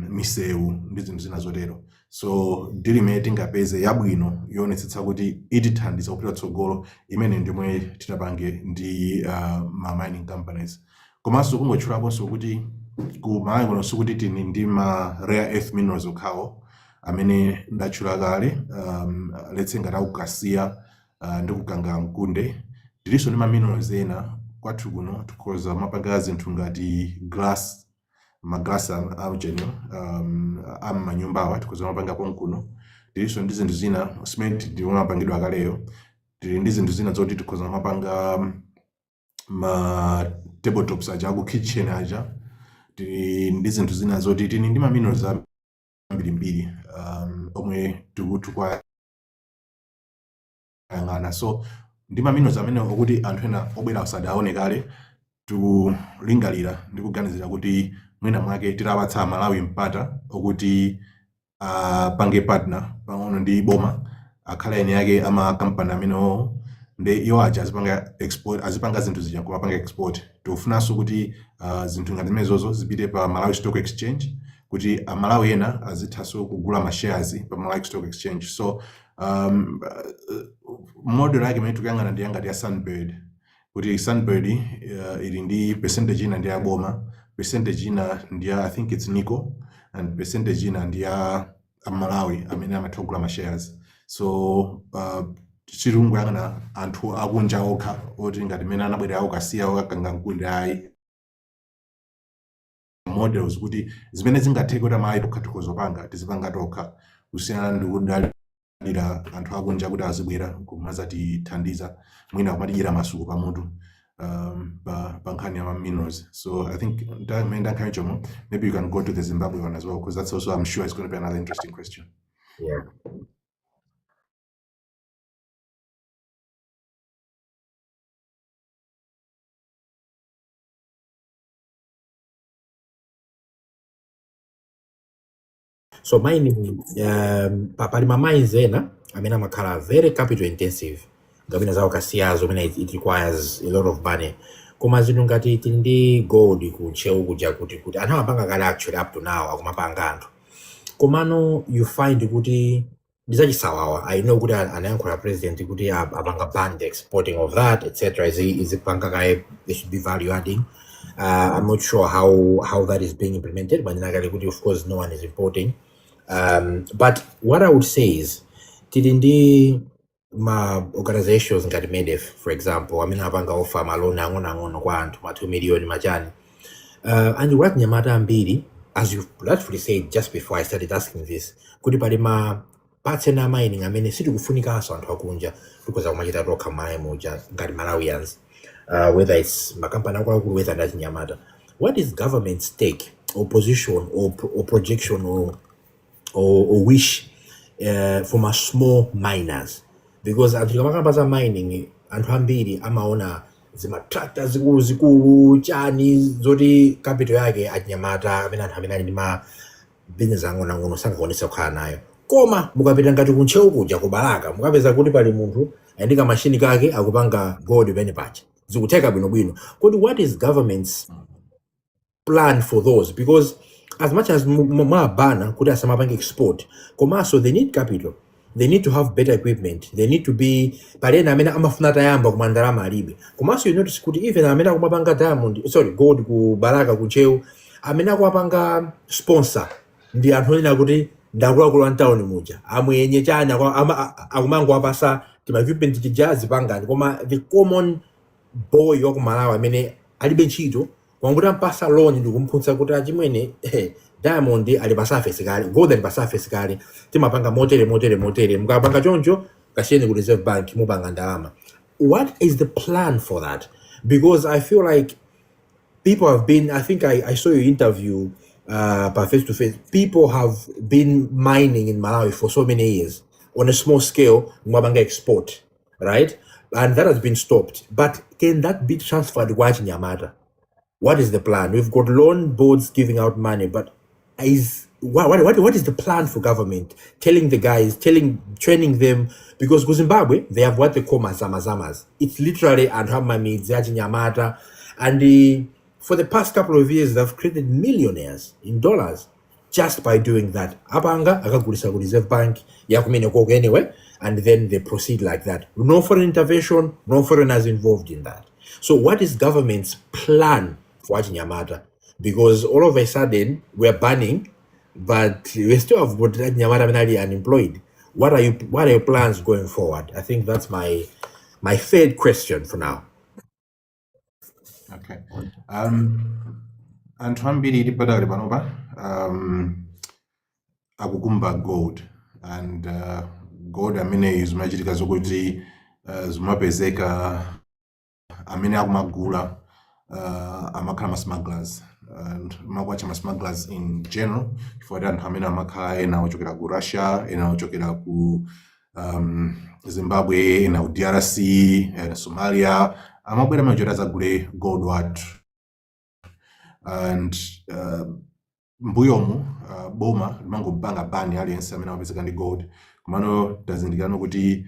misewu ndi zinthu zina zotero. So deal imene tingapeze yabwino yoonetsetsa kuti itithandiza kupita tsogolo, imene ndimwe titapange ndi ma mining companies. Komanso kungotchulaponso kuti ku Malawi kuno sikuti tili ndi ma rare earth minerals okhawo amene ndatchula kale, let's say ngati aku Kasiya ndi ku Kangankunde. Tilinso ndi ma minerals ena kwathu kuno, tikhoza mapanga zinthu ngati glass, maglasi aucheni am'manyumbawa tikhoza mapanga konkuno. Tilinso ndi zinthu zina, cement ndi mapangidwa akaleyo. Tili ndi zinthu zina zoti tikhoza mapanga ma tabletops aja aku kitchen aja. Tili ndi zinthu zina zoti tili ndi ma minerals ambirimbiri omwe tikutukwa yang'ana. So ndi ma minerals amene okuti anthu ena obwera asadaone kale, tikulingalira ndi kuganizira kuti mwina mwake titapatsa Malawi mpata okuti apange partner pang'ono ndi boma, akhale eni ake ama kampani amenewo, ndi iwo aja azipanga export, azipanga zinthu zija kumapanga export. Tikufunanso kuti zinthu ngati zimenezozo zipite pa Malawi Stock Exchange, kuti Amalawi ena azithanso kugula ma shares pa Malawi Stock Exchange. So model yake imene tikuyang'ana ndi yangati ya Sunbird, kuti Sunbird ili ndi percentage ina ndi ya boma, percentage ina ndi ya, I think it's nickel, and percentage ina ndi ya Amalawi amene amatha kugula ma shares. So sitingoyang'ana anthu akunja okha oti ngati mmene anabwera aku Kasiya a Kangankunde, ayi, models kuti zimene zingatheke kuti Amalawi tokha tikhoza kupanga, tizipanga tokha, kusiyana ndi kudalira anthu akunja kuti azibwera kumazatithandiza, mwina kumatidyera masuku pamutu pa nkhani ya ma minerals. So I think mmene ndayankhira chomo, maybe you can go to the Zimbabwe one as well, because that's also, I'm sure, is going to be another interesting question. Yeah. So mining, pali ma mines ena amene amakhala very capital intensive, ngamene zawo Kasiyazo amene it requires a lot of money. Koma zinthu ngati tili ndi gold ku Ntcheu kuja, kuti anthu amapanga kale, actually up to now akumapanga anthu, komano you find kuti ndi zachisawawa. I know kuti anayankhula president kuti apanga ban the exporting of that, etc. Izipanga kaye, there should be value adding. I'm not sure how that is being implemented, but kale kuti of course no one is importing. But what I would say is tili ndi ma organizations ngati MEDEF, for example, amene apanga offer ma loan ang'onoang'ono kwa anthu, ma 2 million machani, and achinyamata ambiri, as you rightfully said just before I started asking this, kuti pali ma parts ena mining amene sitikufunikanso anthu akunja, tikhoza kumachita tokha m'Malawi muja ngati Malawians, whether it's makampani akuluakulu, whether ndi achinyamata. What is government's take or position or projection or wish for ma small miners? Because anthu tikamakamba za mining, anthu ambiri amaona zimatractor zikulu zikulu chani, zoti capital yake achinyamata amene anthu amene ali ndi ma business ang'onoang'ono sangakwanitsa kukhala nayo. Koma mukapita ngati kuntcheu kuja, ku Balaka, mukapeza kuti pali munthu ali ndi kamashini kake akupanga gold pene paja, zikutheka bwinobwino. Kodi what is government's plan for those? Because as much as mwabana kuti asamapange export, komanso they need capital, they need to have better equipment, they need to be, pali ena amene amafuna atayamba koma ndalama alibe. Komanso you notice kuti even amene akumapanga diamond, sorry, gold ku Balaka, ku Ntcheu, amene akuwapanga sponsor ndi anthu onena kuti ndakuluakulu a mtawuni muja, amwenye chani, akumangowapasa tima equipment tija, zipangani. Koma the common boy wa ku Malawi amene alibe ntchito Kwanguti ampasa loan ndikumphunzitsa kuti achimwene, diamond ali pa surface kale, gold ali pa surface kale, timapanga motere motere motere, mukapanga choncho kasiyeni ku Reserve Bank mupanga ndalama. What is the plan for that? Because I feel like people have been, I think I saw your interview by face to face. People have been mining in Malawi for so many years on a small scale, mwapanga export, right? And that has been stopped. But can that be transferred kwa achinyamata? What is the plan? We've got loan boards giving out money, but is what is the plan for government telling the guys, telling, training them? Because ku Zimbabwe they have what they call mazamazamas. It's literally anthu amamidzi achinyamata, and for the past couple of years they've created millionaires in dollars just by doing that. Apanga akagulisa ku Reserve Bank yakumene koko anyway, and then they proceed like that. No foreign intervention, no foreigners involved in that. So what is government's plan for achinyamata? Because all of a sudden we're banning, but we still have got achinyamata amene ali unemployed. What are your plans going forward? I think that's my third question for now. Okay. Anthu ambiri padakali panopa akukumba gold and gold amene zimachitika zokuti zimapezeka amene akumagula amakhala ma smugglers and makwacha ma smugglers in general, chifukwa kuti anthu amene amakhala ena ochokera ku Russia, ena ochokera ku Zimbabwe, ena ku DRC, ena Somalia, amabwera majora azagule gold wathu. And mbuyomu boma limangopanga ban aliyense amene amapezeka ndi gold, komano tazindikirano kuti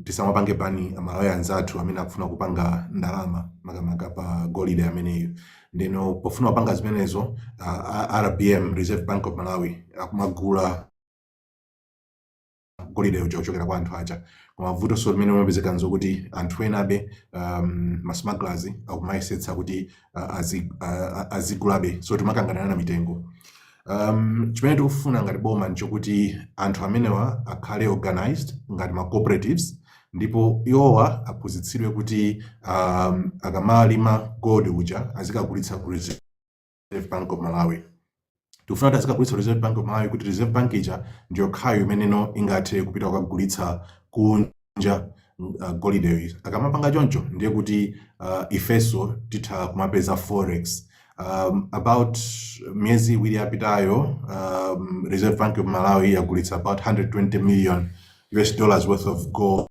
tisamapange ban Amalawi anzathu amene akufuna kupanga ndalama makamaka pa golide ameneyo. Ndeno pofuna kupanga zimenezo, RBM, Reserve Bank of Malawi, akumagula golide uja kuchokera kwa anthu aja. Koma vuto limene limapezeka nzokuti anthu enabe, ma smugglers, akumayesetsa kuti azigulabe, so timakanganirana na mitengo. Chimene tikufuna ngati boma nchokuti anthu amenewa akhale organized ngati ma cooperatives, ndipo iwowa aphunzitsidwe kuti akamalima gold uja azikagulitsa ku Reserve Bank of Malawi. Tikufuna kuti azikagulitsa Reserve Bank of Malawi kuti Reserve Bank ija ndiyokhayo imeneno ingathe kupita kukagulitsa kunja golideyo. Akamapanga choncho ndiye kuti ifenso titha kumapeza forex. About miyezi 2 yapitayo, Reserve Bank of Malawi yagulitsa about 120 million US dollars worth of gold,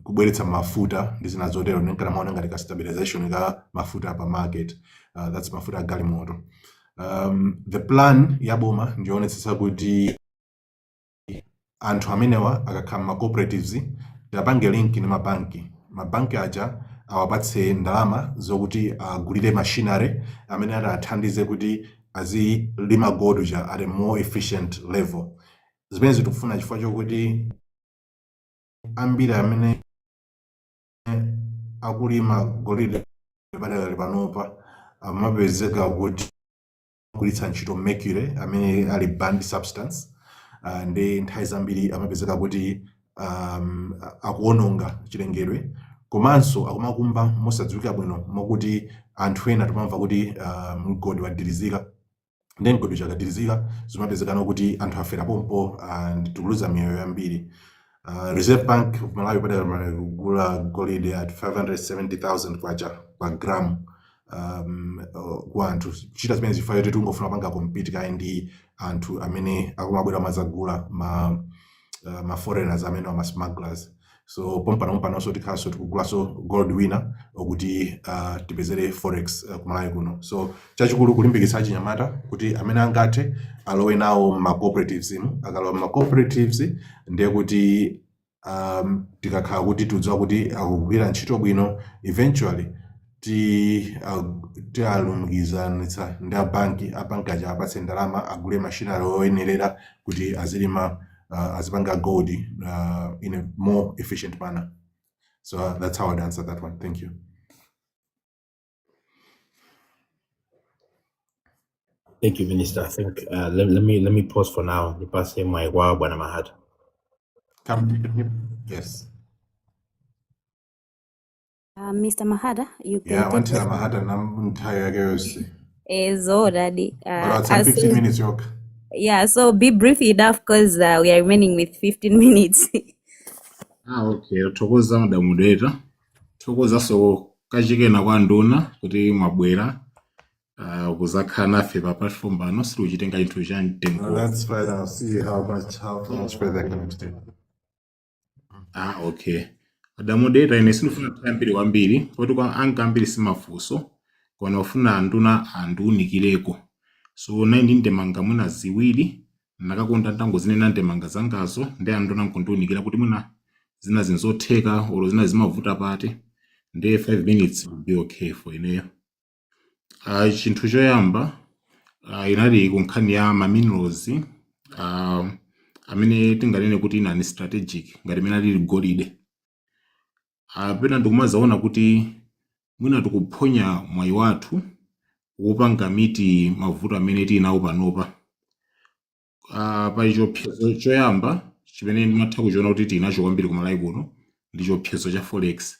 kubweretsa mafuta ndi zina zotero, ndinkana maona ngati ka stabilization ka mafuta pa market, that's mafuta a galimoto. The plan ya boma ndionetsetsa kuti anthu amenewa akakhala ma cooperatives, tiapange link ndi mabanki, mabanki aja awapatse ndalama zokuti agulire machinery amene atathandize kuti azilima gold uja at a more efficient level. Zimene tikufuna chifukwa chokuti ambiri amene akulima golide padakali panopa amapezeka kuti kugwiritsa ntchito mercury amene ali banned substance, ndi nthawi zambiri amapezeka kuti akuwononga chilengedwe, komanso akumakumba mosadziwika bwino, mokuti anthu ena timamva kuti mgodi wadirizika, ndi mgodi chakadirizika zimapezekano kuti anthu afera pompo and tikuluza miyoyo yambiri. Reserve Bank of Malawi padakali kugula golide at 570,000 kwacha pa gram kwa anthu. Kuchita zimene zifukwa choti tingofuna kupanga compete kaye ndi anthu amene akumabwera amazagula ma foreigners amene ama smugglers. So pompano pompanonso tikhalanso tikugulaso gold wina okuti tipezere forex kumalawi kuno. So chachikulu kulimbikitsa achinyamata kuti amene angathe alowe nawo ma cooperatives imu. Akalowa ma cooperatives ndiye kuti tikakhala kuti tikudziwa kuti akugwira ntchito bwino, eventually tialumikizanitsa ndi abanki, abanki aja apatse ndalama agule machinery oyenerera kuti azilima, azipanga gold in a more efficient manner. So that's how I'd answer that one. Thank you. Thank you, Minister. I think let me pause for now. Nipase mwayi kwa Bwana Mahata. Yes. Mr. Mahata, you can Yeah, take wanthera Mahata nam nthawi yake yonse. Already. But it's 15 minutes yokha. Yeah, so be brief enough because we are remaining with 15 minutes. Ah, okay. Thokoza, Madam Moderator. Thokozaso kachikena kwa nduna kuti mwabwera kuzakhala nafe pa platform pano. Sitikuchitenga chinthu cha No, mtengo. that's fine. I'll see how much further I can stay. Ah, okay. Madam Moderator, ine sindifuna nthawi ambiri kwambiri, poti kwa anga ambiri simafunso, koma ufuna nduna andiunikireko. So nayi ndi ndemanga mwina ziwiri, nakakonda ndangozinena ndemanga zangazo ndi anduna nkundiunikira kuti mwina zina zinzotheka olo zina zimavuta pati. Ndiye 5 minutes will be okay for ineyo. Chinthu choyamba inali ku nkhani ya ma minerals amene tinganene kuti inani strategic, ngati imene alili golide. Pena ndikumazaona kuti mwina tikuphonya mwayi wathu wopanga meet mavuto amene tili nawo panopa. Pali chiopsezo choyamba chimene ndimatha kuchiona kuti tili nacho kwambiri kumalawi kuno, ndi chiopsezo cha forex.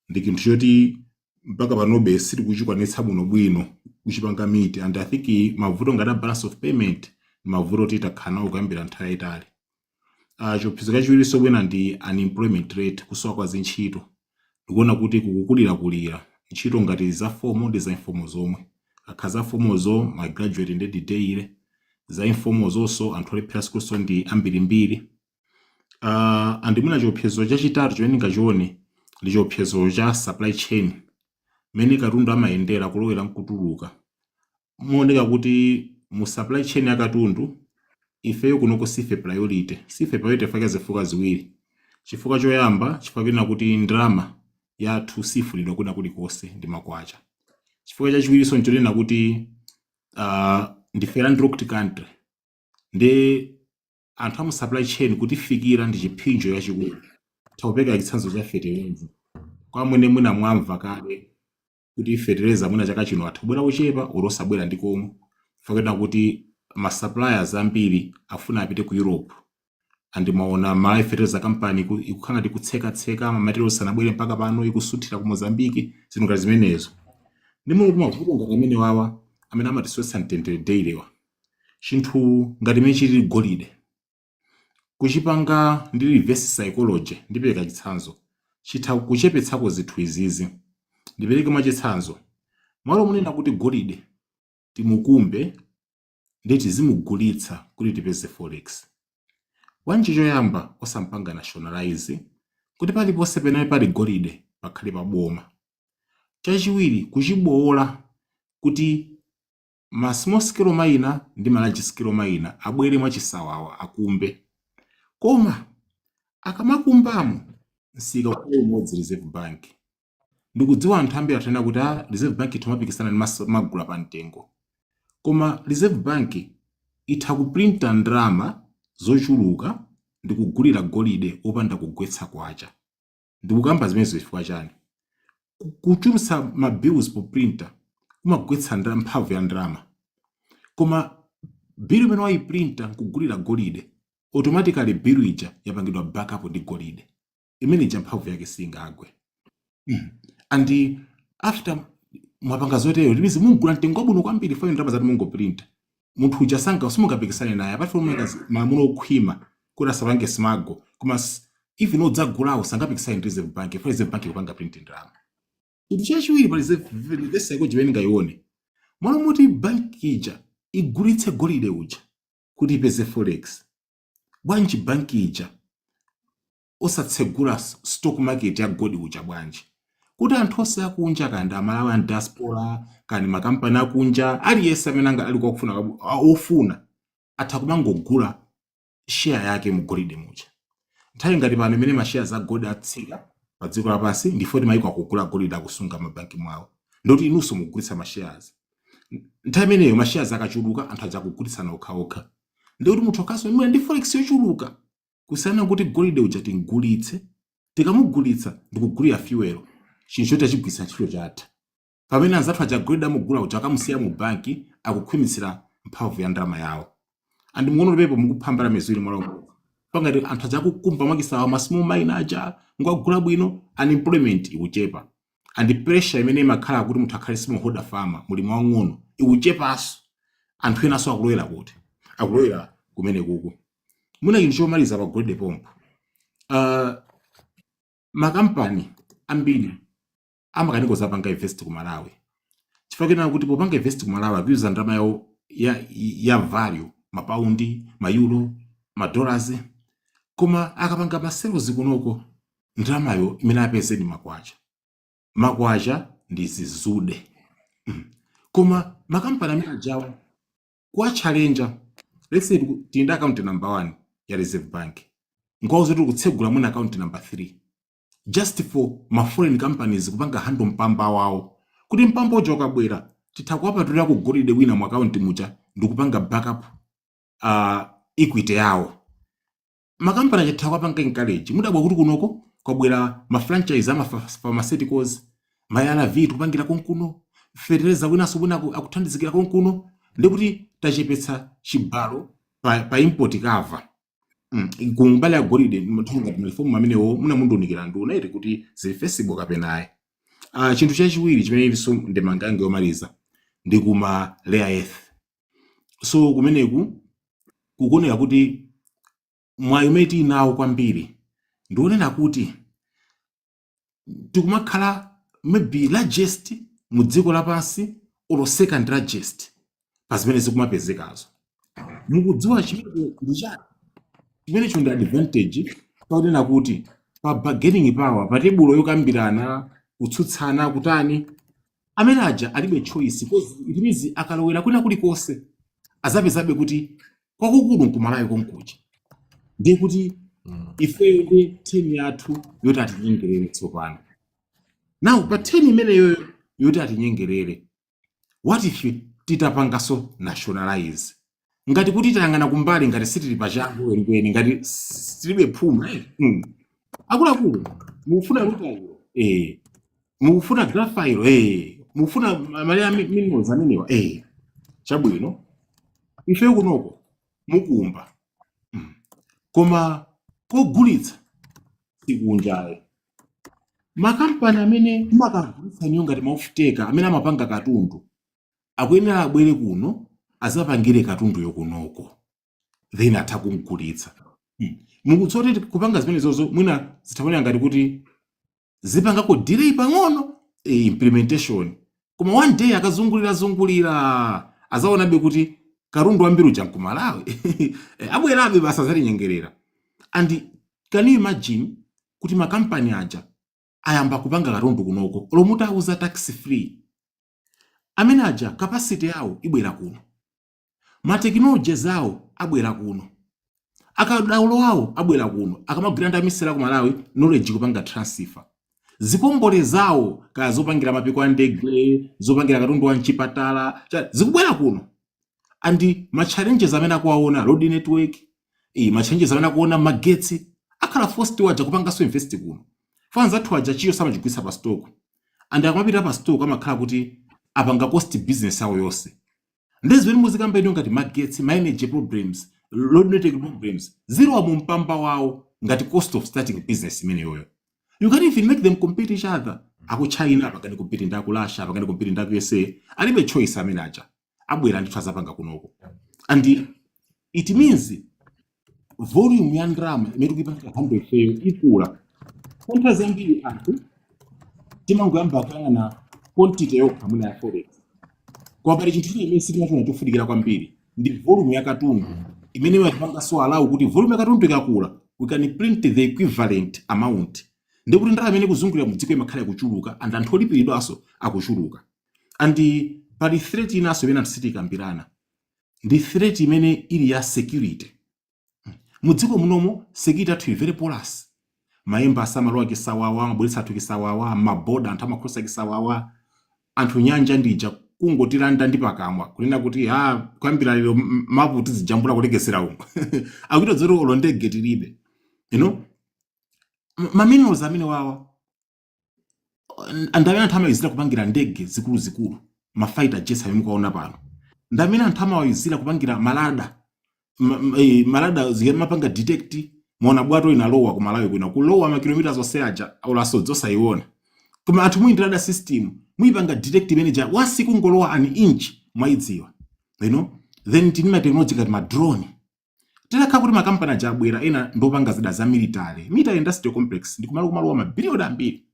Ndi chinthu choti mpaka panobe sitikuchikwanitsa bwinobwino kuchipanga meet, and I think mavuto ngati a balance of payment ndi mavuto oti takhala nawo kuyambira nthawi yayitali. Chiopsezo chachiwirinso bwina ndi unemployment rate, kusowa kwa zintchito. Ndikuona kuti kukukulirakulira ntchito ngati za formal ndi za informal zomwe. Akha za formalzo, ma graduate ndi daily, za informal zonso anthu olephera sikulinso ndi ambirimbiri. And mwina chiopsezo chachitatu chimene ndingachione ndi chiopsezo cha supply chain, mmene katundu amayendera kulowera nkutuluka. Muoneka kuti mu supply chain ya katundu ifeyo kunoko sife priority. Sife priority faka zifukwa ziwiri. Chifukwa choyamba, chifukwa chonena kuti ndalama yathu sifunidwa kwina kulikonse, ndi makwacha. Chifukwa chachiwirinso nchonena kuti ndife landlocked country, ndi anthu amu supply chain kutifikira ndi chipsinjo chachikulu. Takupereka chitsanzo cha fetereza. Kwa mwene mwina mwamva kale kuti fetereza mwina chaka chino atha kubwera kuchepa olo osabwera ndi komwe, chifukwa kuti ma suppliers ambiri afuna apite ku Europe. And mwaona Malawi Fertilizer Company ikukhala ngati kutsekatseka, ma materials sanabwere mpaka pano, ikusuthira ku Mozambique, zinthu ngati zimenezo. Ndi momwe mavuto ngati amene wawa amene amatisowetsa mtendere daily wa chinthu ngati imene chili golide, kuchipanga ndi reverse psychology. Ndipereka chitsanzo, chitha kuchepetsako zinthu izizi. Ndipereke mwachitsanzo, malo munena kuti golide timukumbe ndi tizimugulitsa kuti tipeze forex, bwanji choyamba osampanga nationalize kuti paliponse penali pali golide pakhale paboma? Chachiwiri, kuchibowola kuti ma small scale miner ndi ma large scale miner abwere mwachisawawa akumbe, koma akamakumbamo msika ukhale umodzi, Reserve Bank. Ndikudziwa anthu ambiri atanena kuti a Reserve Bank timapikisana ndi magula pa mtengo, koma Reserve Bank itha kuprinta ndalama zochuluka ndi kugulira golide opanda kugwetsa kwacha. Ndikukamba zimenezo chifukwa chani? Kuchulutsa ma bills poprinta kumagwetsa mphamvu ya ndalama, koma bill imene wayiprinta nkugulira golide, automatically bill ija yapangidwa backup ndi golide imene ija, mphamvu yake singagwe. And after mwapanga zotero, timizi mugula mtengo wabwino kwambiri fo ndalama zati mungoprinta, munthu uja sanga simungapikisane naye apart from malamulo okhwima kuti asapange smuggle. Koma even odzagulawo sangapikisane ndi Reserve Bank, for Reserve Bank ikupanga print ndalama. Chinthu chachiwiri pa reverse psychology chimene ngayione, mwalo moti banki ija igulitse golide uja kuti ipeze forex, bwanji banki ija osatsegula stock market ya gold uja? Bwanji kuti anthu onse akunja, kandi Amalawi a diaspora, kandi makampani akunja, aliyense amene anga ali kwakufuna ofuna atha kumangogula share yake mu golide muja. Nthawi ngati pano imene ma shares a gold atsika pa dziko lapansi, ndifo ti mayiko akugula golide, akusunga mabanki mwawo, ndoti inunso mugulitsa ma shares. Nthawi imeneyo ma shares akachuluka, anthu aja akugulitsana okhaokha, ndikuti munthu akaso imwe ndi forex yochuluka, kusiyana kuti golide uja tingulitse, tikamugulitsa ndikugulira fuel, chinthu choti achigwiritsa ntchito chatha, pamene anzathu aja golide amugula uja akamusiya mu banki, akukhwimitsira mphamvu ya ndalama yawo. And mukuona pepo mukuphambana miziwiri mwalo umodzi, pangati anthu aja akukumba mwakisawa, ma small miner aja ngwagula bwino, unemployment ikuchepa. And pressure imene imakhala kuti munthu akhale smallholder farmer, mulimi wang'ono, ikuchepanso. Anthu enanso akulowera kuti? Akulowera kumene kuku. Mwina chinthu chomaliza pa golide pompo, makampani ambiri amakanika zapanga invest ku Malawi chifukwa kenaka kuti popanga invest ku Malawi akuyuza ndalama yawo ya value, mapaundi, mayuro, madollars, koma akapanga ma sales kunoko ndalamayo imene apeze ndi makwacha. Makwacha ndi zizude. Koma makampani amene ajawa kuwa challenge, let's say tili ndi account number 1 ya Reserve Bank, nkwawo kuti kutsegula mwina account number 3 just for ma foreign companies kupanga handle mpamba wawo, kuti mpamba uja ukabwera titha kuwapatulira ku golide wina mu account muja ndikupanga backup equity yawo. Makampani achatha kuwapanga encourage. Mudabwa kuti kunoko kwabwera ma franchise ama pharmaceuticals, ma ARV tikupangira konkuno, fertilizer winanso wina akuthandizikira konkuno, ndikuti tachepetsa chibalo pa import cover. Kumbali ya golide ngati reform amenewo munamundiunikira nduna iti kuti zili feasible kapena ayi? Chinthu chachiwiri chimene ilinso ndemanga yange yomaliza ndi kuma rare earth. So kumeneku kukuoneka kuti mwayi umene tili nawo kwambiri ndionena kuti tikumakhala maybe largest mu dziko lapansi or second largest pa zimene zikumapezekazo. Mukudziwa chimene ndi chani chimenecho? Ndi advantage pakunena kuti pa bargaining power, pa tebulo yokambirana, kutsutsana, kutani, amene aja alibe choice, because it means akalowera kwina kulikonse azapezabe kuti kwakukulu nkumalawi konkuja. Ndiye kuti ifeyo ndi turn yathu yoti atinyengerere tsopano. Now pa turn imeneyoyo yoti atinyengerere, what if titapangaso nationalize, ngati kuti tayang'ana kumbali, ngati sitili pachangu kwenikweni, ngati sitilibe phuma, eh? Akuluakulu, mukufuna rutile, eh. Mukufuna graphite, eh. Mukufuna ma rare minerals amenewa, eh. Chabwino, ife kunoko mukumba, Koma kogulitsa sikunjayo. Makampani amene makagulitsa niyo ngati ma off-taker amene amapanga katundu akuyenera abwere kuno azapangire katundu yokunoko, then atha kumgulitsa. Mukudziwa kuti kupanga zimenezozo mwina zithaonera ngati kuti zipangako delay pang'ono implementation, koma one day akazungulira zungulira azaonabe kuti katundu wambiri uja nkumalawi. Abwerabe basa azatinyengerera. And can you imagine kuti makampani aja ayamba kupanga katundu kunoko, lomwe utauza tax free, amene aja capacity yawo ibwera kuno, ma technologies awo abwera kuno, akadaulo awo abwera kuno, akamagwira ndi amisala ku Malawi, knowledge kupanga transfer, zikombole zawo, kaya zopangira mapiko a ndege, zopangira katundu wa mchipatala, zikubwera kuno. And ma challenges amene akuwaona, road network, ma challenges amene akuona magetsi, akhala forced waja kupanganso invest kuno. Fans athu aja chiyo samachigwisa pa stock, and akamapita pa stock amakhala kuti apanga cost business yawo yonse. Ndi zimene muzikamba ino ngati magetsi, ma energy problems, road network problems, zilowa mu mpamba wawo ngati cost of starting business imeneyoyo. You can even make them compete each other. Aku China apangani compete ndi aku Russia, apangani compete ndi aku USA. Alibe choice amene aja, abwera ndithu azapanga kunoko. And it means volume ya ndalama imene tikuyipanga handle ifeyo ikula. Kontha zambiri anthu timangoyamba kuyang'ana quantity yokha mwina ya forex, koma pali chinthu china imene sitimachiona chofunikira kwambiri, ndi volume ya katundu imene imatipanganso allow kuti volume ya katundu ikakula, we can print the equivalent amount, ndikuti ndalama imene ikuzungulira mu dziko imakhala ikuchuluka and anthu olipiridwanso akuchuluka. And pali threat inanso imene anthu sitikambirana, ndi threat imene ili ya security. Mu dziko munomo security athu ili very porous. Ma embassy amalowa kisawawa, amabweretsa anthu kisawawa, maboda anthu amakhosa kisawawa, anthu nyanja ndija kungotilanda ndi pakamwa kunena kuti ha, kuyambira lero mapu tizijambula kulekezera uko, akuita zoti olo ndege tilibe. Ma minerals amene wawa ndamene anthu amayizira kupangira ndege zikuluzikulu, ma fighter jets amene mukuwaona pano, ndamene anthu amawayizira kupangira ma radar, ma radar zikamapanga detect. Mwaona bwato inalowa ku Malawi kuno, kulowa makilomita zonse aja, olasodzi osayiona. Koma anthu muli ndi radar system, muyipanga detect manager wasi kungolowa an inch mwayidziwa. Then tini ma technology ngati ma drone. Titakhala kuti makampani aja abwera, ena ndopanga zida za military, military industrial complex, ndi kumalo kumalowa mabiliyoni ambiri.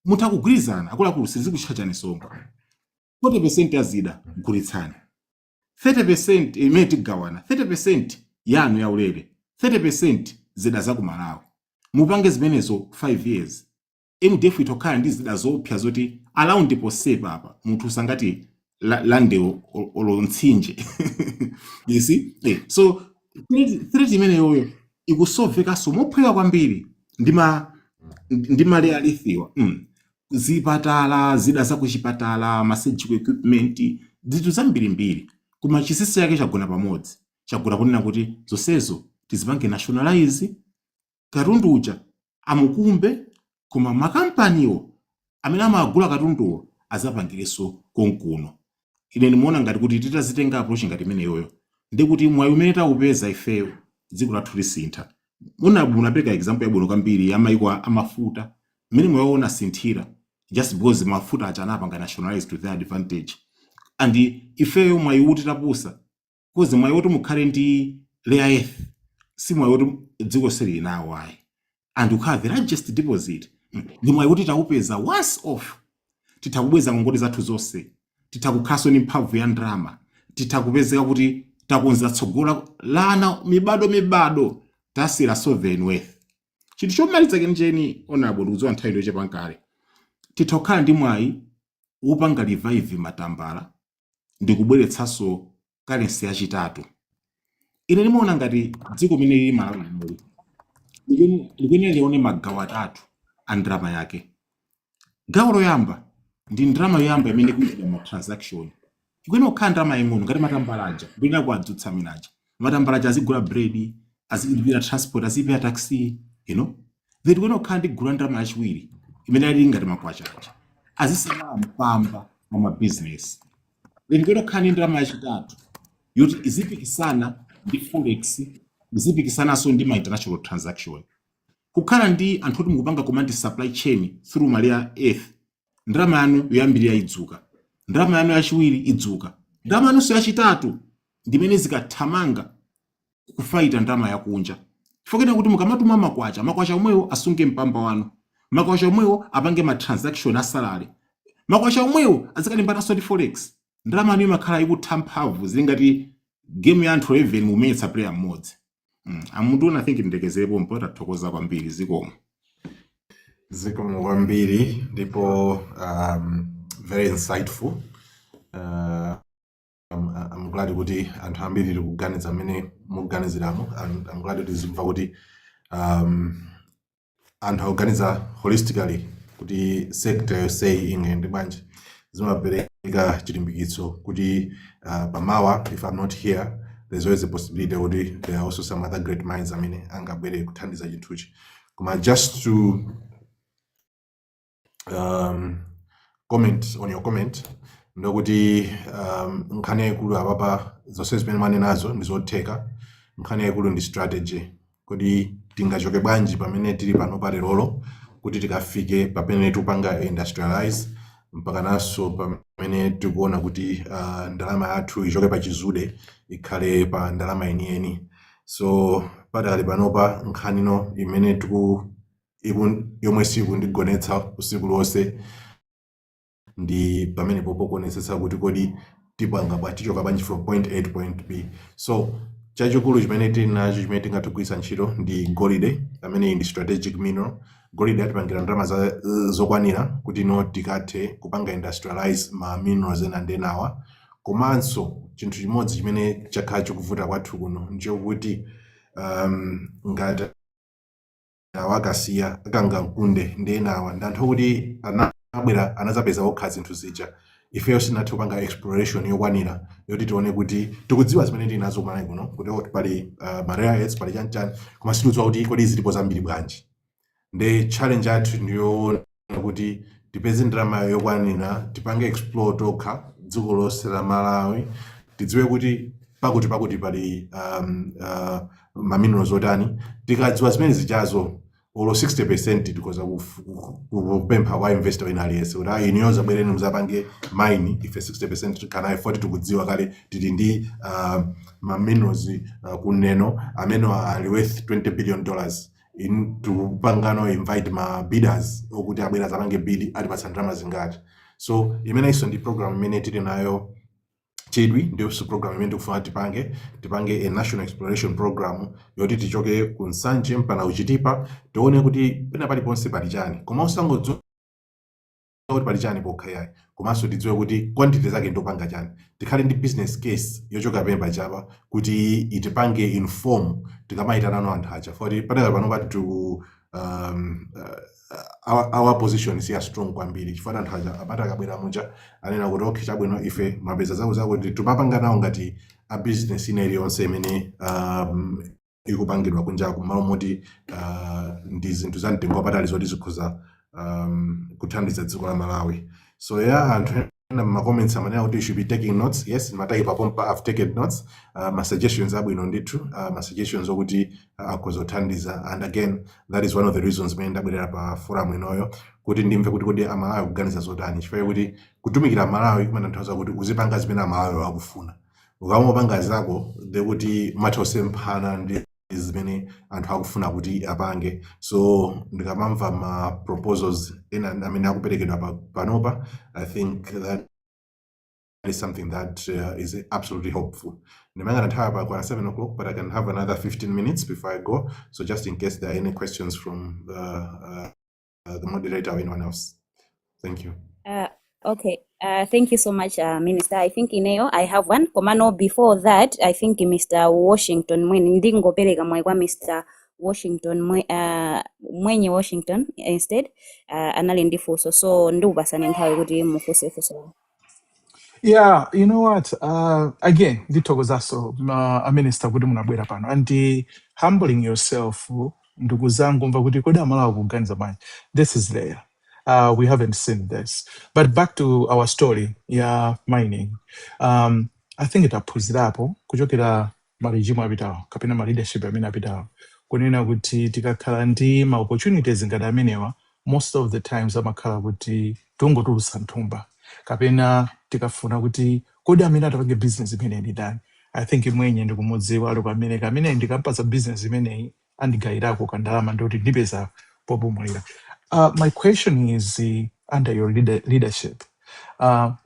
Mutha kugwirizana, akuluakulu, sizikutchajani songo, 40% ya zida gulitsani, 30% imene tigawana, 30% yanu yaulere, 30% zida za ku Malawi. Mupange zimenezo 5 years, MDF itokhala ndi zida zopsa zoti around posepa apa munthu sangati lande olo mtsinje, you see. So threat imeneyoyo ikusolvekanso mophweka kwambiri ndi ma rare earth-wa. Zipatala, zida za kuchipatala, ma surgical equipment, zinthu zambirimbiri. Koma chinsinsi chake chagona pamodzi, chagona kunena kuti zonsezo tizipange nationalize. Katundu uja amukumbe, koma makampaniwo amene amagula katunduwo azapangirenso konkuno. Ine ndimaona ngati kuti titazitenga approach ngati imeneyoyo, ndi kuti mwayi umene taupeza ifeyo, dziko lathu lisintha. Muna munapereka example yabwino kwambiri ya mayiko amafuta, mmene mwayi unasinthira just because mafuta aja anapanga nationalize to their advantage. And ifeyo mwayi uti tapusa, because mwayi woti mukhale ndi rare earth si mwayi woti dziko silili nawo ayi, and ukhala the largest deposit, ndi mwayi woti taupeza once off. Titha kubweza ngongole zathu zonse, titha kukhalanso ndi mphamvu ya ndalama, titha kupezeka kuti takonza tsogolo lana mibado mibado, tasira sovereign wealth. Chinthu chomaliza chenicheni, honorable, ndikudziwa nthawi ndochepa nkale, titha kukhala ndi mwayi wopanga revive matambala ndi kubweretsanso currency yachitatu. Ine ndimaona ngati dziko limene lili Malawi linoli likuyenera lione magawo atatu a ndalama yake. Gawo loyamba ndi ndalama yoyamba imene ikuchita ma transaction. Ikuyenera kukhala ndalama yaying'ono ngati matambala aja ndikuyenera kuwadzutsa amene aja. Matambala aja azigula bread, azilipira transport, azilipira taxi. Then tikuyenera kukhala ndi gulu la ndalama yachiwiri imene ali ngati makwacha aja, azisamala mpamba wa mabizinesi. Then tikuyenera kukhala ndi ndalama yachitatu yoti izipikisana ndi forex, izipikisananso ndi ma international transaction. Kukhala ndi anthu oti mukupanga command supply chain through ma rare earth, ndalama yanu yoyambirira idzuka, ndalama yanu yachiwiri idzuka, ndalama yanunso yachitatu ndimene zikathamanga kufaita ndalama yakunja. Chifukwa kuti mukamatuma makwacha, makwacha omwewo asunge mpamba wanu, makwacha omwewo apange ma transaction asalale, makwacha omwewo azikalimbananso ndi forex, ndalama yanu imakhala ikutha mphamvu. Zili ngati game ya anthu 11 mumenyetsa player mmodzi. Amunduna, I think ndilekezerepo mpo. Tathokoza kwambiri, zikomo. Zikomo kwambiri, ndipo very insightful. I'm glad kuti anthu ambiri tikuganiza mmene mukuganiziramo. I'm glad kuti zimva kuti anthu akuganiza holistically kuti sector yonseyi ingayende bwanji. Zimapereka chilimbikitso kuti pamawa, if I'm not here, there's always a possibility kuti there are also some other great minds amene angabwere kuthandiza chinthuchi. Koma just to comment on your comment, ndokuti nkhani yayikulu apapa, zonse zimene mwanenazo ndi zotheka. Nkhani yayikulu ndi strategy, kuti tingachoke bwanji pamene tili pano pa lerolo kuti tikafike pamene tikupanga industrialize, mpakananso pamene tikuona kuti ndalama yathu ichoke pa chizude ikhale pa ndalama yeniyeni. So padakali panopa, nkhanino imene tiku yomwe sikundigonetsa usiku lonse ndi pamene popo kuonetsetsa kuti kodi tipanga bwa, tichoka bwanji from point A to point B. So chachikulu chimene tili nacho chimene tingathe kugwiritsa ntchito ndi golide, amene ndi strategic mineral. Golide atipangira ndalama zokwanira kuti no tikathe kupanga industrialize ma minerals ena ndi enawa. Komanso chinthu chimodzi chimene chakhala chikuvuta kwathu kuno nchokuti ngati awa akasiya akangankunde ndi enawa, ndi anthu okuti anabwera, anazapeza okha zinthu zija. Ifeyo sitinathe kupanga exploration yokwanira yoti tione kuti tikudziwa zimene tili nazo kumalawi kuno, kuti oh, pali ma rare earths, pali chanichani, koma sitikudziwa kuti kodi zilipo zambiri bwanji. Ndi challenge yathu ndiyoona kuti tipeze ndalama yokwanira, tipange explore tokha dziko lonse la Malawi, tidziwe kuti pakuti pakuti pali ma minerals otani. Tikadziwa zimene zijazo Olo 60% tikhoza kupempha kwa investor wina aliyense kuti, "Ah, inuyo zabwereni muzapange mine, ife 60% tikhala nayo." 40 tikudziwa kale tili ndi ma minerals kuneno amene ali worth $20 billion. In tikupangano invite ma bidders okuti abwera azapange bid, atipatsa ndalama zingati. So imeneyinso ndi program imene tili nayo chidwi, ndiyonso program imene tikufuna tipange a national exploration program yoti tichoke ku Nsanje mpaka kuChitipa, tione kuti pena paliponse pali chani. Koma usangodziwa kuti pali chani pokha yayi, komanso tidziwe kuti quantity zake ndopanga chani, tikhale ndi business case yochoka pene pachapa kuti itipange inform tikamayitanano anthu aja. Foti padakali pano pati tiku our position siya strong kwambiri, chifukwa anthu aja amati akabwera muja anena kuti, "Okay, chabwino, ife mapeza zako zako." Timapanga nawo ngati a business ina iliyonse imene ikupangidwa kunjaku, malo moti ndi zinthu za mtengo wapatali zoti zikhoza kuthandiza dziko la Malawi. So yeah, anthu ena ma comments amanena kuti you should be taking notes. Yes, ndimataki papompa, I've taken notes. Ma suggestions abwino ndithu, ma suggestions okuti akhoza kuthandiza. And again, that is one of the reasons imene ndabwerera pa forum inoyo, kuti ndimve kuti kodi Amalawi akuganiza zotani, chifukwa kuti kutumikira Amalawi kumatanthauza kuti uzipanga zimene Amalawi akufuna. Ukamopanga zako, ndekuti umatha kusemphana ndi zimene anthu akufuna kuti apange. So ndikamamva ma proposals ena amene akuperekedwa panopa, I think that is something that is absolutely hopeful. Ndimangana nthawi pa kwa 7 o'clock, but I can have another 15 minutes before I go, so just in case there are any questions from the moderator or anyone else. Thank you. Okay, thank you so much, Minister. I think ineyo, I have one. Komano, before that, I think Mr. Washington Mwenye, ndingopereka mwayi kwa Mr. Washington Mwenye Washington instead, anali ndi funso, so ndikupasani nthawi kuti mufunse funso. Yeah, you know what? Again, ndithokozaso a minister kuti munabwera pano and humbling yourself ndikuzangomva kuti kodi Amalawi kuganiza bwanji. This is there. We haven't seen this. But back to our story ya mining. I think taphunzirapo kuchokera ma regime apitawo kapena ma leadership amene apitawo, kunena kuti tikakhala ndi ma opportunities ngati amenewa, most of the times amakhala kuti tungotulutsa nthumba, kapena tikafuna kuti kodi amene atapange business imeneyi ndi ndani? I think mwenye ndikumudziwa ali ku America, amene ndikampatsa business imeneyi andigayirako kandalama, ndikuti ndipeza popumulira. My question is, under your leadership,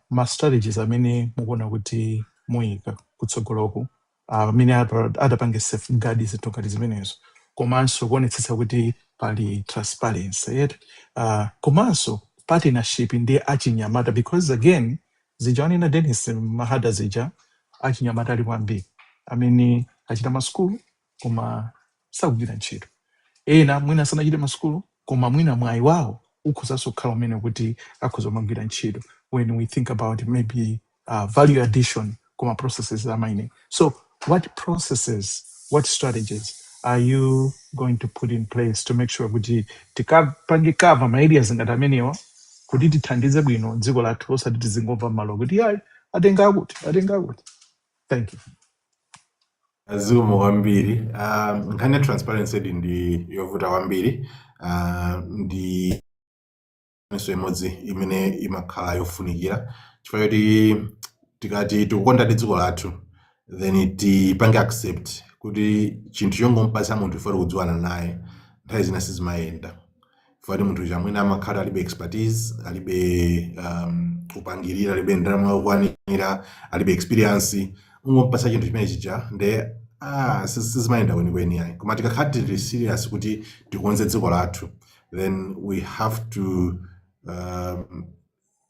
ma strategies amene mukuona kuti muyika kutsogoloku, amene adapange safeguard zinthu ngati zimenezo, komanso kuonetsetsa kuti pali transparency yet, komanso partnership ndi achinyamata, because again, zija wanena Dennis Mahata zija, achinyamata ali kwambiri amene achita masukulu koma sakugwira ntchito, ena mwina sanachite masukulu koma mwina mwayi wawo ukhozanso kukhala umene kuti akhoza kumagwira ntchito when we think about maybe value addition kuma processes za mining. So what processes, what strategies are you going to put in place to make sure kuti tikapange cover ma areas ngati amenewa, kuti tithandize bwino dziko lathu, osati tizingomva m'malo kuti ayi, atenga akuti, atenga akuti? Thank you. Zikomo kwambiri. Nkhani ya transparency ndi yovuta kwambiri, ndi nso imodzi imene imakhala yofunikira, chifukwa choti tikati tikukonda ndi dziko lathu, then tipange accept kuti chinthu chongompatsa munthu ifo tikudziwana naye nthawi zina sizimayenda, chifukwa kuti munthu chamwene amakhala alibe expertise, alibe upangirira, alibe ndalama yokwanira, alibe experience. Ungompatsa chinthu chimene chija nde sizimayenda kwenikweni ayi. Koma tikakhala tili serious kuti tikonze dziko lathu, then we have to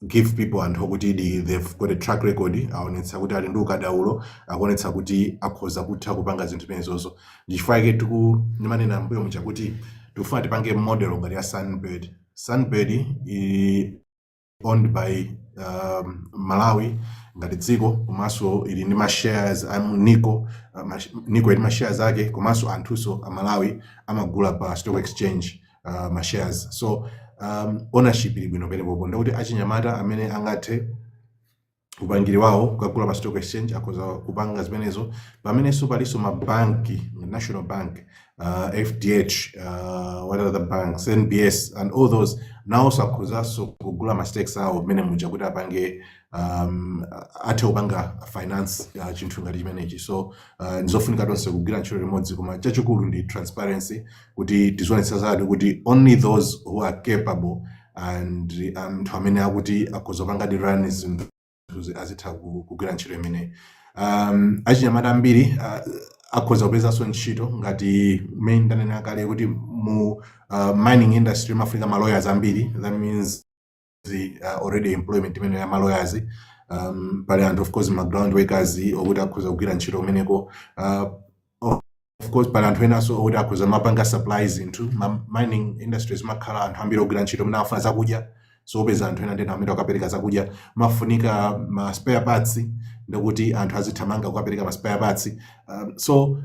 give people anthu okuti they've got a track record, aonetsa kuti ali ndi ukadaulo, akuonetsa kuti akhoza kutha kupanga zinthu zimenezozo. Ndichifukwa chake tiku ndimanena mbuyo muja kuti tikufuna tipange model ngati ya Sunbird. Sunbird ili owned by Malawi ngati dziko, komanso ili ndi ma shares am Nico, Nico ili ma shares ake, komanso anthunso a Malawi amagula pa stock exchange ma shares. So ownership ili bwino penepopo, ndikuti achinyamata amene angathe Upangiri wawo kukagula pa stock exchange, akhoza kupanga zimenezo. Pamenenso palinso mabanki, National Bank, FDH, what other banks, NBS and all those, nawonso akhozanso kugula ma stakes awo mmene muja kuti apange athe kupanga finance chinthu ngati chimenechi. So ndizofunika tonse kugwira ntchito limodzi, koma chachikulu ndi transparency, kuti tizionetsa zadi kuti only those who are capable and anthu amene akuti akhoza kupanga di run zinthu azitha kugwira ntchito imeneyi. Achinyamata ambiri akhoza kupezanso ntchito ngati mmene ndanena kale kuti mu mining industry mafunika ma lawyers ambiri. That means the already employment imene ya ma lawyers. Pali anthu, of course, ma ground workers okuti akhoza kugwira ntchito kumeneko. Of course, pali anthu enanso okuti akhoza mapanga supply zinthu. Ma mining industries makhala anthu ambiri ogwira ntchito mene afuna zakudya, so upeza anthu ena ndena amene akapereka zakudya, mafunika ma spare parts, ndikuti anthu azithamanga kukapereka ma spare parts. So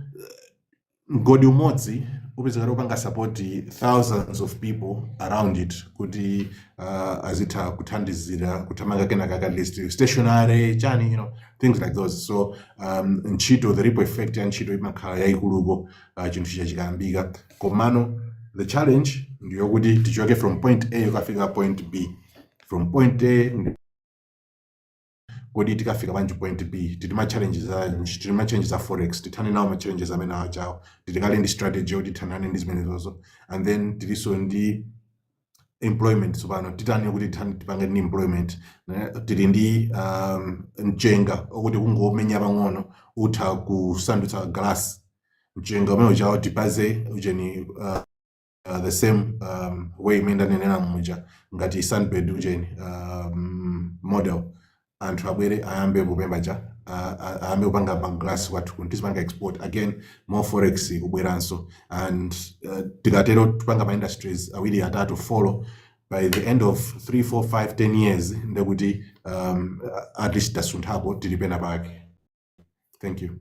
mgodi umodzi upezeka kupanga support thousands of people around it kuti azitha kuthandizira kuthamanga kenaka at least stationary chani, things like those. So ntchito, the ripple effect ya ntchito imakhala yayikuluko chinthu chicha chikayambika. Komano the challenge ndiyokuti tichoke from point A ukafika point B. From point A kodi tikafika panji point B? Tili ma challenges a tili ma challenges a forex, tithane nawo ma challenges amene ajawo. Titikale ndi strategy yoti tithanane ndi zimenezozo. And then tilinso ndi employment. Tsopano titani kuti tithane tipange ndi employment? Tili ndi mchenga okuti kungomenya pang'ono utha kusandutsa glass. Mchenga umene uchawo tipaze ucheni, the same way imene ndanenera muja ngati sandbed ucheni model, anthu abwere ayambe kupemba cha ayambe kupanga maglasi kwathu kuno, tizipanga export again, more forex kubweranso. And tikatero tipanga ma industries awiri, atatu, follow by the end of 3, 4, 5, 10 years, ndekuti at least tasunthako, tili pena pake. Thank you.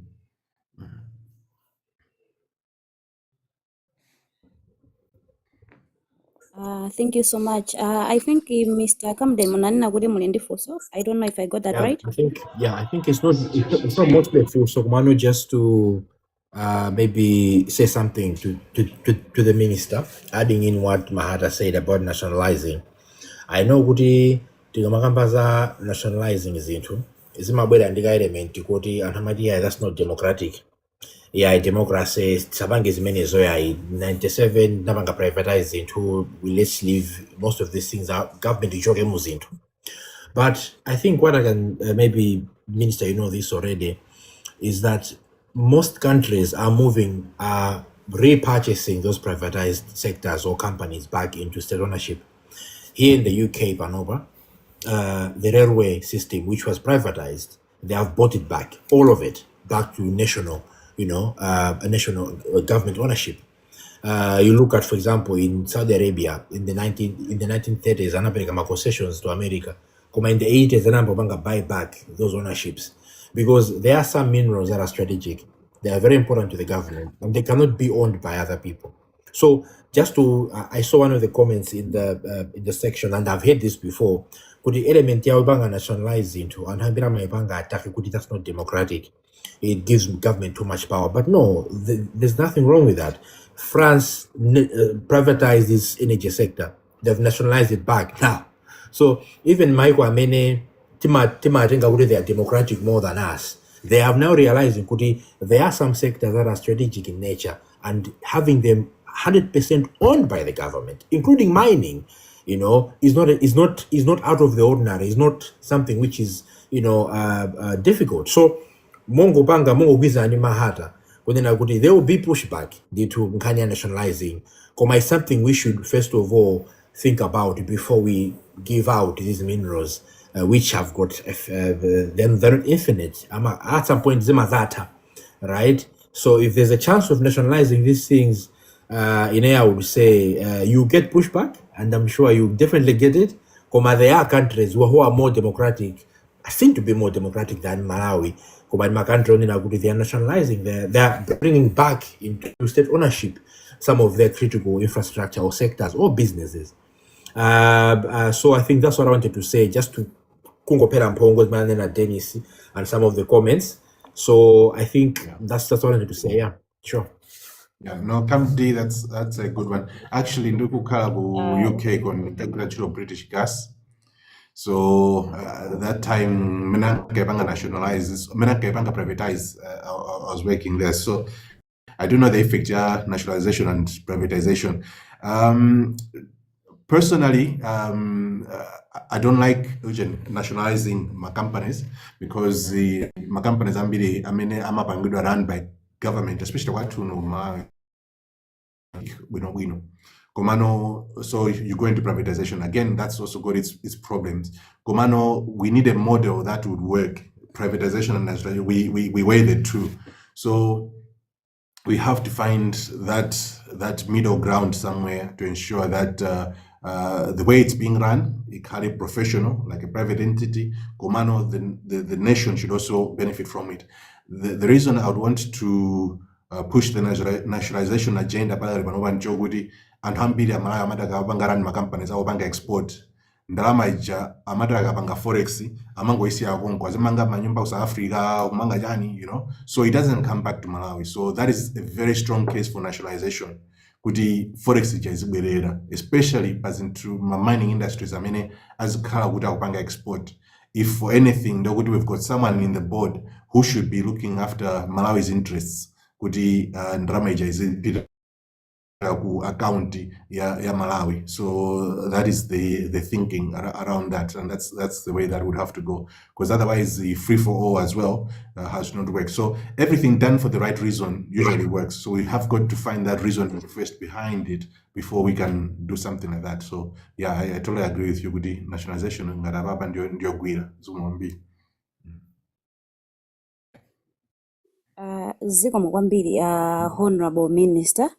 Thank you so much. I think Mr. Kamden munanena kuti muli ndi funso. I don't know if I got that Yeah, right. I think it's not mostly a funso, komano just to maybe say something to the minister, adding in what Mahata said about nationalizing. I know kuti tikamakamba za nationalizing zinthu zimabwera ndi ka element kuti anthu amati, "Yeah, that's not democratic. Yeah, democracy tisapange zimenezo. Yayi, 97 napanga privatize zinthu, let's leave most of these things out, government ichoke mu zinthu." But I think what I can, maybe Minister, you know this already, is that most countries are moving, are repurchasing those privatized sectors or companies back into state ownership. Here in the UK, panopa, the railway system, which was privatized, they have bought it back, all of it, back to national, a national government ownership. You look at, for example, in Saudi Arabia in the 1930s, anapereka ma concessions to America. Koma in the 80s, anayamba buy back those ownerships because there are some minerals that are strategic. They are very important to the government and they cannot be owned by other people. So just to, I saw one of the comments in the section, and I've heard this before. Kuti element ya kupanga nationalize zinthu, anthu ambiri amayipanga attack kuti that's not democratic. It gives government too much power. But no, there's nothing wrong with that. France privatized its energy sector. They've nationalized it back now. So even maiko amene timatenga kuti they are democratic more than us, they have now realized kuti there are some sectors that are strategic in nature and having them 100% owned by the government, including mining, is not out of the ordinary. It's not something which is difficult. So mongopanga mongogwirizana ndi Mahata kunena kuti there will be pushback ndithu nkhani ya nationalizing, koma it's something we should first of all think about before we give out these minerals, which have got then they're not infinite. At some point zimazatha, right? So if there's a chance of nationalizing these things, in I would say you get pushback, and I'm sure you definitely get it. Koma there are countries who are more democratic, seem to be more democratic than Malawi. Koma ma country onena kuti they are nationalizing, they are bringing back into state ownership some of their critical infrastructure or sectors or businesses. So I think that's what I wanted to say, just to Kungophera mphongo zimene anena Dennis and some of the comments. So I think that's what I wanted to say. Yeah, sure. Yeah, no, Camp D, that's a good one. Actually, ndikukhala ku UK ndikagwira ntchito British Gas. So that time mene ankayipanga nationalize, mene ankayipanga privatize, I was working there. So I do know the effect, yeah, nationalization and privatization. Personally, I don't like urgent nationalizing my companies because my companies ambiri amene amapangidwa run by government, especially kwathu no ma bwino bwino. Komano, so if you go into privatization again, that's also got its problems. Komano, we need a model that would work. Privatization and nationalization, we weigh the two. So we have to find that middle ground somewhere to ensure that the way it's being run, it professional, like a private entity. Komano, the nation should also benefit from it. The reason I would want to push the nationalization agenda pale panopa nchokuti anthu ambiri amalawi amati akapanga run ma companies akupanga export ndalama ija amati akapanga forex amangoisiya konko azimanga manyumba ku South Africa, kumanga chani, so it doesn't come back to Malawi. So that is a very strong case for nationalization, kuti forex ija izibwerera, especially pa zinthu ma mining industries amene azikhala kuti akupanga export. If for anything, ndokuti we've got someone in the board who should be looking after Malawi's interests, kuti ndalama ija izipita ku account ya Malawi. So that is the thinking around that, and that's the way that would have to go, because otherwise the free for all as well has not worked. So everything done for the right reason usually works. So we have got to find that reason first behind it before we can do something like that. So yeah, I totally agree with you kuti nationalization ngati apapa ndiyo gwira zikomo. Zikomo kwambiri, honorable minister.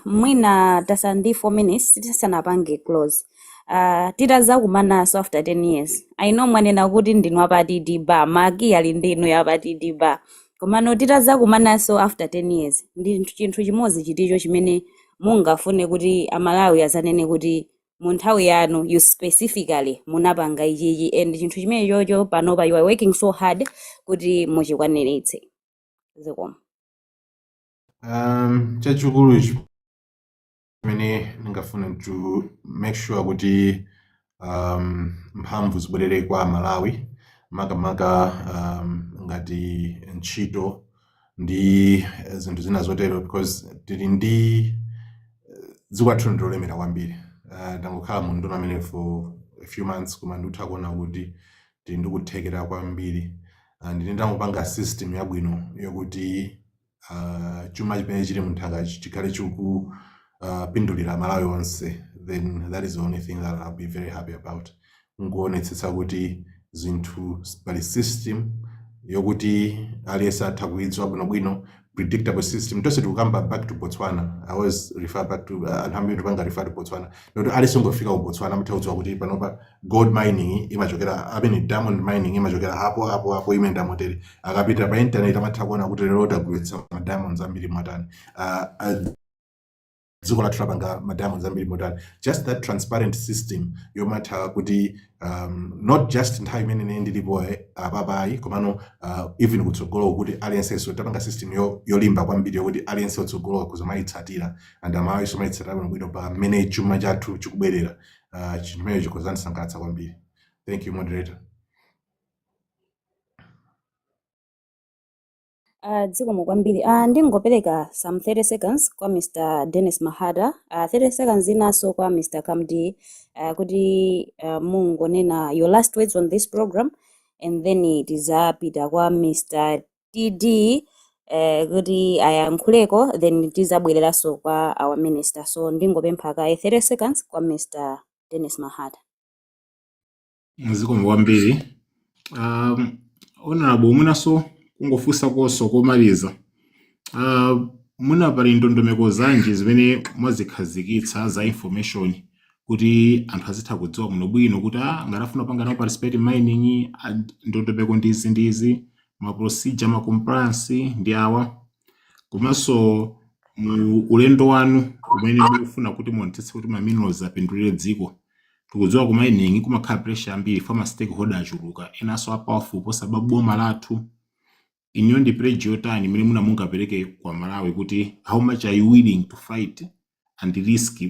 Mwina tasala ndi 4 minutes tisanapange close. Titazakumananso after 10 years, I know mwanena kuti ndinu apatidi ba maki ali ndinu yapatidi ba, komano titazakumananso after 10 years, ndi chinthu chimodzi chiticho chimene mungafune kuti Amalawi azanene kuti mu nthawi yanu you specifically munapanga ichichi, and chinthu chimene chocho panopa you are working so hard kuti muchikwaniritse? Zikomo. Chachikulu chimene ndingafune to make sure kuti mphamvu zibwerere kwa Malawi, makamaka ngati ntchito ndi zinthu zina zotero, because tili ndi dziko lathu ndilolemera kwambiri. Ndangokhala mu nduna amene for a few months, koma ndikutha kuona kuti tili ndi kuthekera kwambiri. Ndine ndangopanga system yabwino yokuti chuma chimene chili munthaka chikhale chiku pindulira Malawi onse, then that is the only thing that I'll be very happy about. Nkuonetsetsa kuti zinthu pali system yokuti aliyense atha kuidziwa bwinobwino, predictable system. Tonse tikukamba back to Botswana. I always refer back to anthu ambiri tipanga refer to Botswana, noti aliyense ungofika ku Botswana amatha kudziwa kuti panopa gold mining imachokera, I mean, diamond mining imachokera apo apo apo, imenda motere. Akapita pa internet amatha kuona kuti lero tagulitsa ma diamonds ambiri mwatani, dziko lathu lapanga ma diamonds ambiri motani. Just that transparent system yomatha kuti not just nthawi imene ine ndilipo apapayi, komano even kutsogolo, kuti aliyensenso tapanga system yolimba kwambiri yokuti aliyense kutsogolo kuzomayitsatira and amawiso mayitsatira bwinobwino pa mmene chuma chathu chikubwerera. Chinthu chimenecho chikozandisangalatsa kwambiri. Thank you, moderator. Zikomo kwambiri. Ndingopereka some 30 seconds kwa Mr. Dennis Mahata, 30 seconds inanso kwa Mr. Kamdi, kuti mungonena your last words on this program, and then tizapita kwa Mr. TD kuti ayankhuleko, then tizabwereranso kwa our minister. So ndingopempha kaye 30 seconds kwa Mr. Dennis Mahata. Zikomo kwambiri. Honorable, mwinaso kungofunsa konso komaliza, muna pali ndondomeko zanji zimene mwazikhazikitsa za information kuti anthu azitha kudziwa bwinobwino kuti ngati afuna kupanga nawo participate in mining, ndondomeko ndizi ndizi, ma procedure, ma compliance ndi awa? Komanso mu ulendo wanu umene mukufuna kuti muonetsetse kuti ma minerals apindulire dziko, Tikudziwa ku mining kumakhala pressure ambiri for ma stakeholder achuluka, enanso a powerful posa boma lathu. Inuyo ndi pledge yotani imene muna mungapereke kwa Malawi kuti how much are you willing to fight and risk,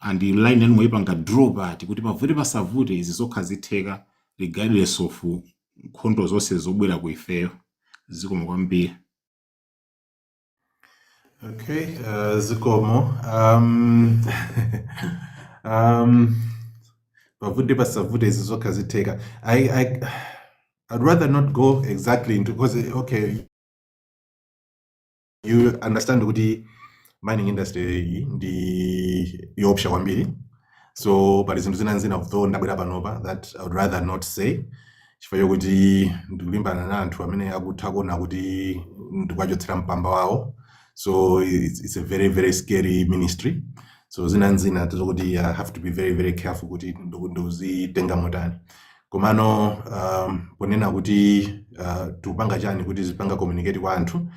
and line yanu mwayipanga draw pati kuti pavute pasavute izi zokha zitheka regardless of nkhondo zonse zobwera ku ifeyo? Zikomo kwambiri. Okay, zikomo. Pavute pasavute izi zokha zitheka. I'd rather not go exactly into, because okay, you understand kuti mining industry ndi yoopsa kwambiri. So pali zinthu zina zina, though ndabwera panopa, that I would rather not say, chifukwa chokuti ndikulimbana na anthu amene akutha kuona kuti ndikuwachotsera mpamba wawo. So it's a very very scary ministry. So zina nzina tizokuti I have to be very very careful kuti ndikuzitenga motani. Komano ponena kuti tikupanga chani kuti zipanga communicate kwa anthu,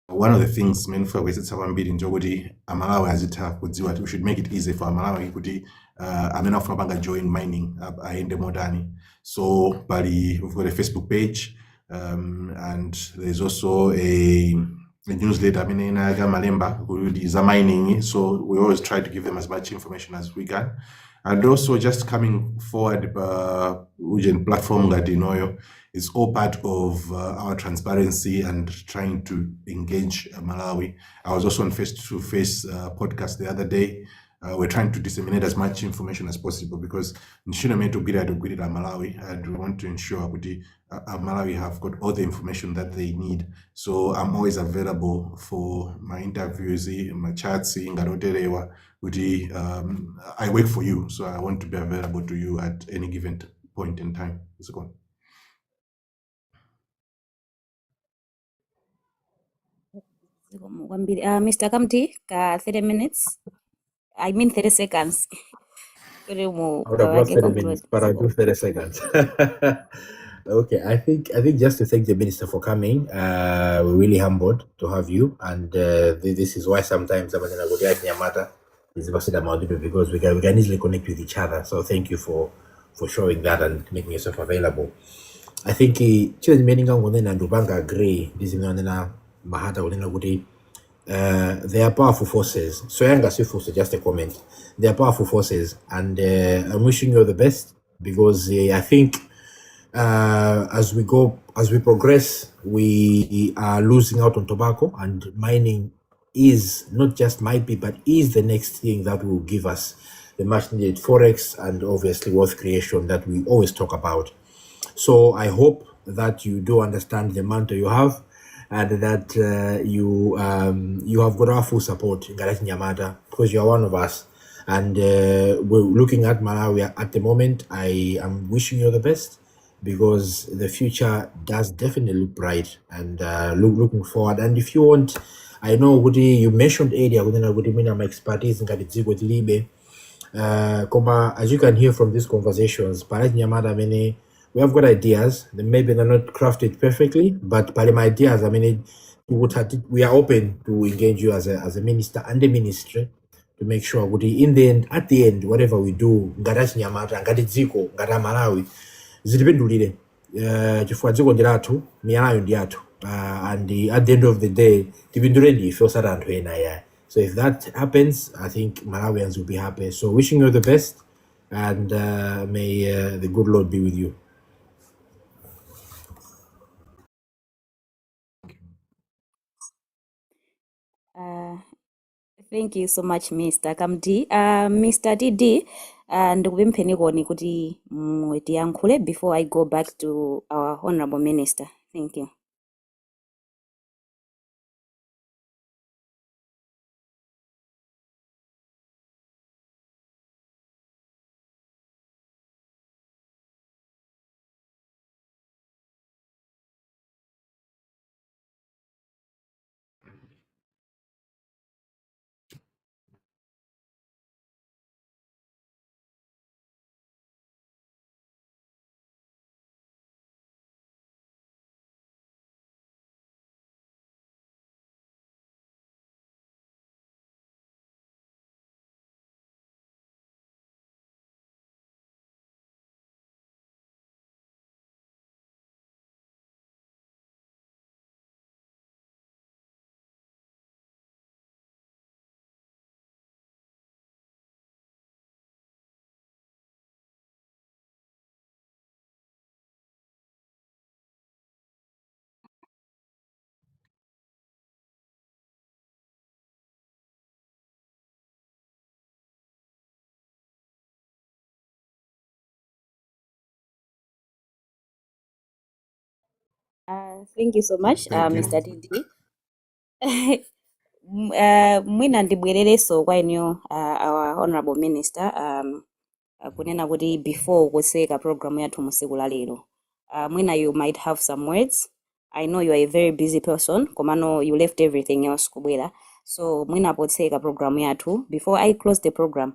one of the things mene ndifuna kuyesetsa kwambiri njokuti Amalawi azitha kudziwa. We should make it easy for Amalawi kuti amene afuna panga join mining ayende motani. So pali, we've got a Facebook page, and there's also a newsletter amene ena ake amalemba kuti za mining. So we always try to give them as much information as we can. And also just coming forward ujeni platform ngati inoyo, it's all part of our transparency and trying to engage Malawi. I was also on Face to Face podcast the other day. We're trying to disseminate as much information as possible because ntchito imene tikugwira, tikugwirira Malawi, and we want to ensure kuti Malawi have got all the information that they need. So I'm always available for my interviews, my chats, ngati oterewa, kuti I work for you, so I want to be available to you at any given point in time. Zikomo. Zikomo kwambiri. Mr. Kamti, ka 30 minutes, I mean 30 seconds, kuti mu I would have loved mupange 30 conclude. minutes, but I'll do 30 seconds. Okay, I think just to thank the minister for coming. We're really humbled to have you, and this is why sometimes I'm Nyamata is because we can easily connect with each other. So thank you for showing that and making yourself available. I think chile chimene ndingangonena, ndipanga agree ndi zimene wanena Mahata kunena kuti they are powerful forces. So yanga sifunso, just a comment. They are powerful forces, and I'm wishing you the best because I think as we progress, we are losing out on tobacco, and mining is not just might be, but is the next thing that will give us the much needed forex and obviously wealth creation that we always talk about. So I hope that you do understand the mantle you have, and that you have got our full support in ngati achinyamata because you are one of us. And we're looking at Malawi at the moment. I am wishing you the best because the future does definitely look bright and looking forward. And if you want, I know kuti you mentioned earlier kunena kuti mwina ma expertise ngati dziko tilibe. Koma as you can hear from these conversations, pali achinyamata amene we have got ideas, they maybe they're not crafted perfectly, but pali ma ideas amene we are open to engage you as a minister and the ministry to make sure kuti in the end, at the end, whatever we do ngati achinyamata, ngati dziko, ngati Amalawi, zitipindulire, chifukwa dziko ndi lathu, miyalayo ndi yathu, and at the end of the day tipindule ndife osati anthu ena yayi. So if that happens, I think Malawians will be happy. So wishing you the best, and may the good Lord be with you. Thank you so much, Mr. Kamdi. Mr. TD, ndikupempheni koni kuti mutiyankhule before I go back to our honorable minister. Thank you. Thank you so much, Thank you. Mr. TD. Mwina ndibwererenso kwa inu, our honorable minister, kunena kuti before kutseka program yathu musiku la lero, mwina you might have some words. I know you are a very busy person, komano you left everything else kubwera. So mwina potseka program yathu, before I close the program,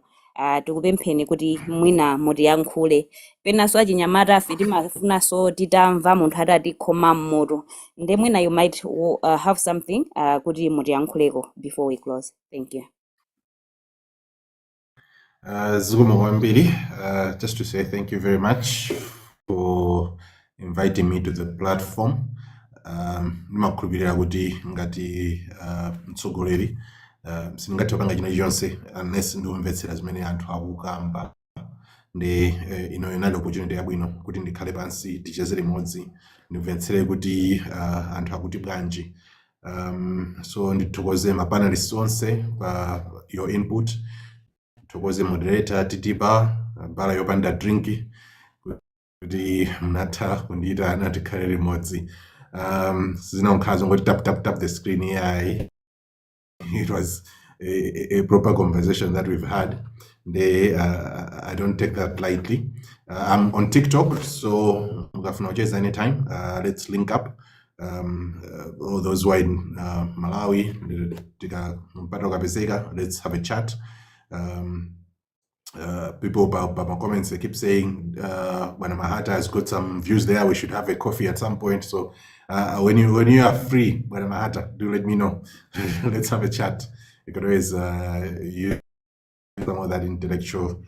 tikupempheni kuti mwina mutiyankhule. Penanso achinyamata afe timafunanso titamva munthu atatikhoma mmutu. Nde mwina you might have something kuti mutiyankhuleko before we close. Thank you. Zikomo kwambiri, just to say thank you very much for inviting me to the platform. Ndimakhulupirira kuti ngati mtsogoleri, sindingathe kupanga china chilichonse unless ndikumvetsera zimene anthu akukamba. Ndi ino inali opportunity yabwino kuti ndikhale pansi, ticheze limodzi, ndimvetsere kuti anthu akuti bwanji. So ndithokoze ma panelists onse pa your input, thokoze moderator Titiba, bala yopanda drink, kuti mnatha kundiyitana tikhale limodzi. Sizinakhala zongoti tap tap tap the screen yayi. It was a proper conversation that we've had. I don't take that lightly. I'm on TikTok, so mukafuna kucheza anytime, let's link up. All those who are in Malawi, tika mpata ukapezeka, let's have a chat. People by my comments, they keep saying Bwana Mahata has got some views there. We should have a coffee at some point. So when you are free, Bwana Mahata, do let me know. Let's have a chat. You can always use some of that intellectual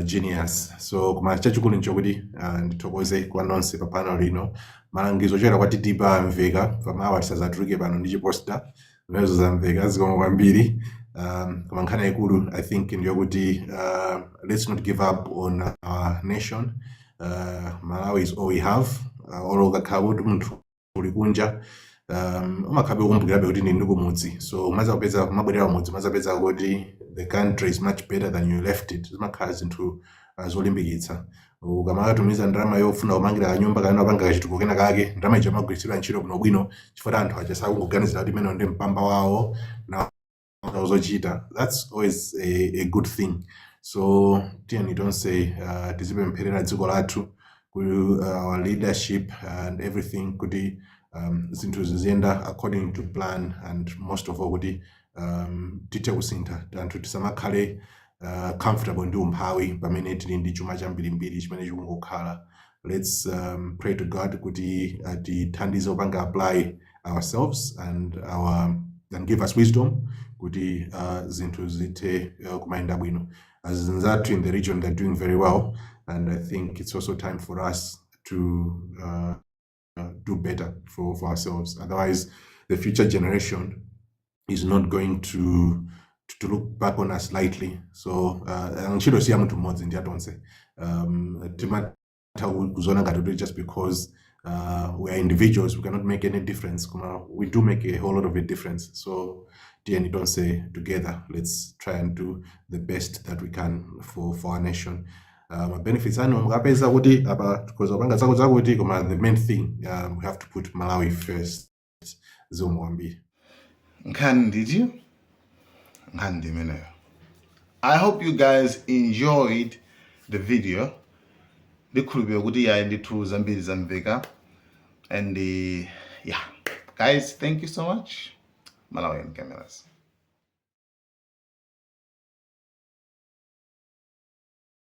genius. So koma chachikulu nchokuti ndithokoze kwa nonse pa panel ino. Malangizo ochokera kwa Titiba amveka pamawa, tisazatuluke pano ndi chi poster, zimenezo zamveka, zikomo kwambiri. Koma nkhani yaikulu, I think, ndiyokuti let's not give up on our nation. Malawi is all we have. Olo ukakhala kuti munthu uli kunja, umakhabe ukumbukirabe kuti ndili kumudzi. So umaza kupeza kumabwerera kumudzi, umazapeza kuti the country is much better than you left it. Zimakhala zinthu zolimbikitsa. Ukamatumiza ndalama yofuna kumangira kanyumba kapena kupanga kachitukuko kena kake, ndalama ija imagwiritsidwa ntchito bwinobwino, chifukwa anthu aja sakungoganizira kuti imeneyo ndi mpamba wawo na zochita. That's always a good thing. So tiyeni tonse tizipempherera dziko lathu, ku our leadership and everything, kuti zinthu ziziyenda according to plan, and most of all kuti tithe kusintha. Anthu tisamakhale comfortable ndi umphawi pamene tili ndi chuma chambirimbiri chimene chikungokhala. Let's pray to God kuti atithandize kupanga apply ourselves and give us wisdom kuti zinthu zithe kumayenda bwino. Anzathu in the region, they're doing very well, and I think it's also time for us to do better for ourselves. Otherwise, the future generation is not going to look back on us lightly. So ntchito si ya munthu mmodzi, ndi atonse. Timatha kuziona ngati kuti just because we are individuals, we cannot make any difference. Koma we do make a whole lot of a difference. So tiyeni tonse together, let's try and do the best that we can for our nation. Benefits anu mukapeza kuti apa tikhoza kupanga zako zakuti, koma the main thing, we have to put Malawi first. Zikomo kwambiri. Nkhani nditi, nkhani ndi imeneyo. I hope you guys enjoyed the video. Ndikhulupirira kuti yayi ndithu zambiri zamveka. And yeah, guys, thank you so much. Malawian Cameras.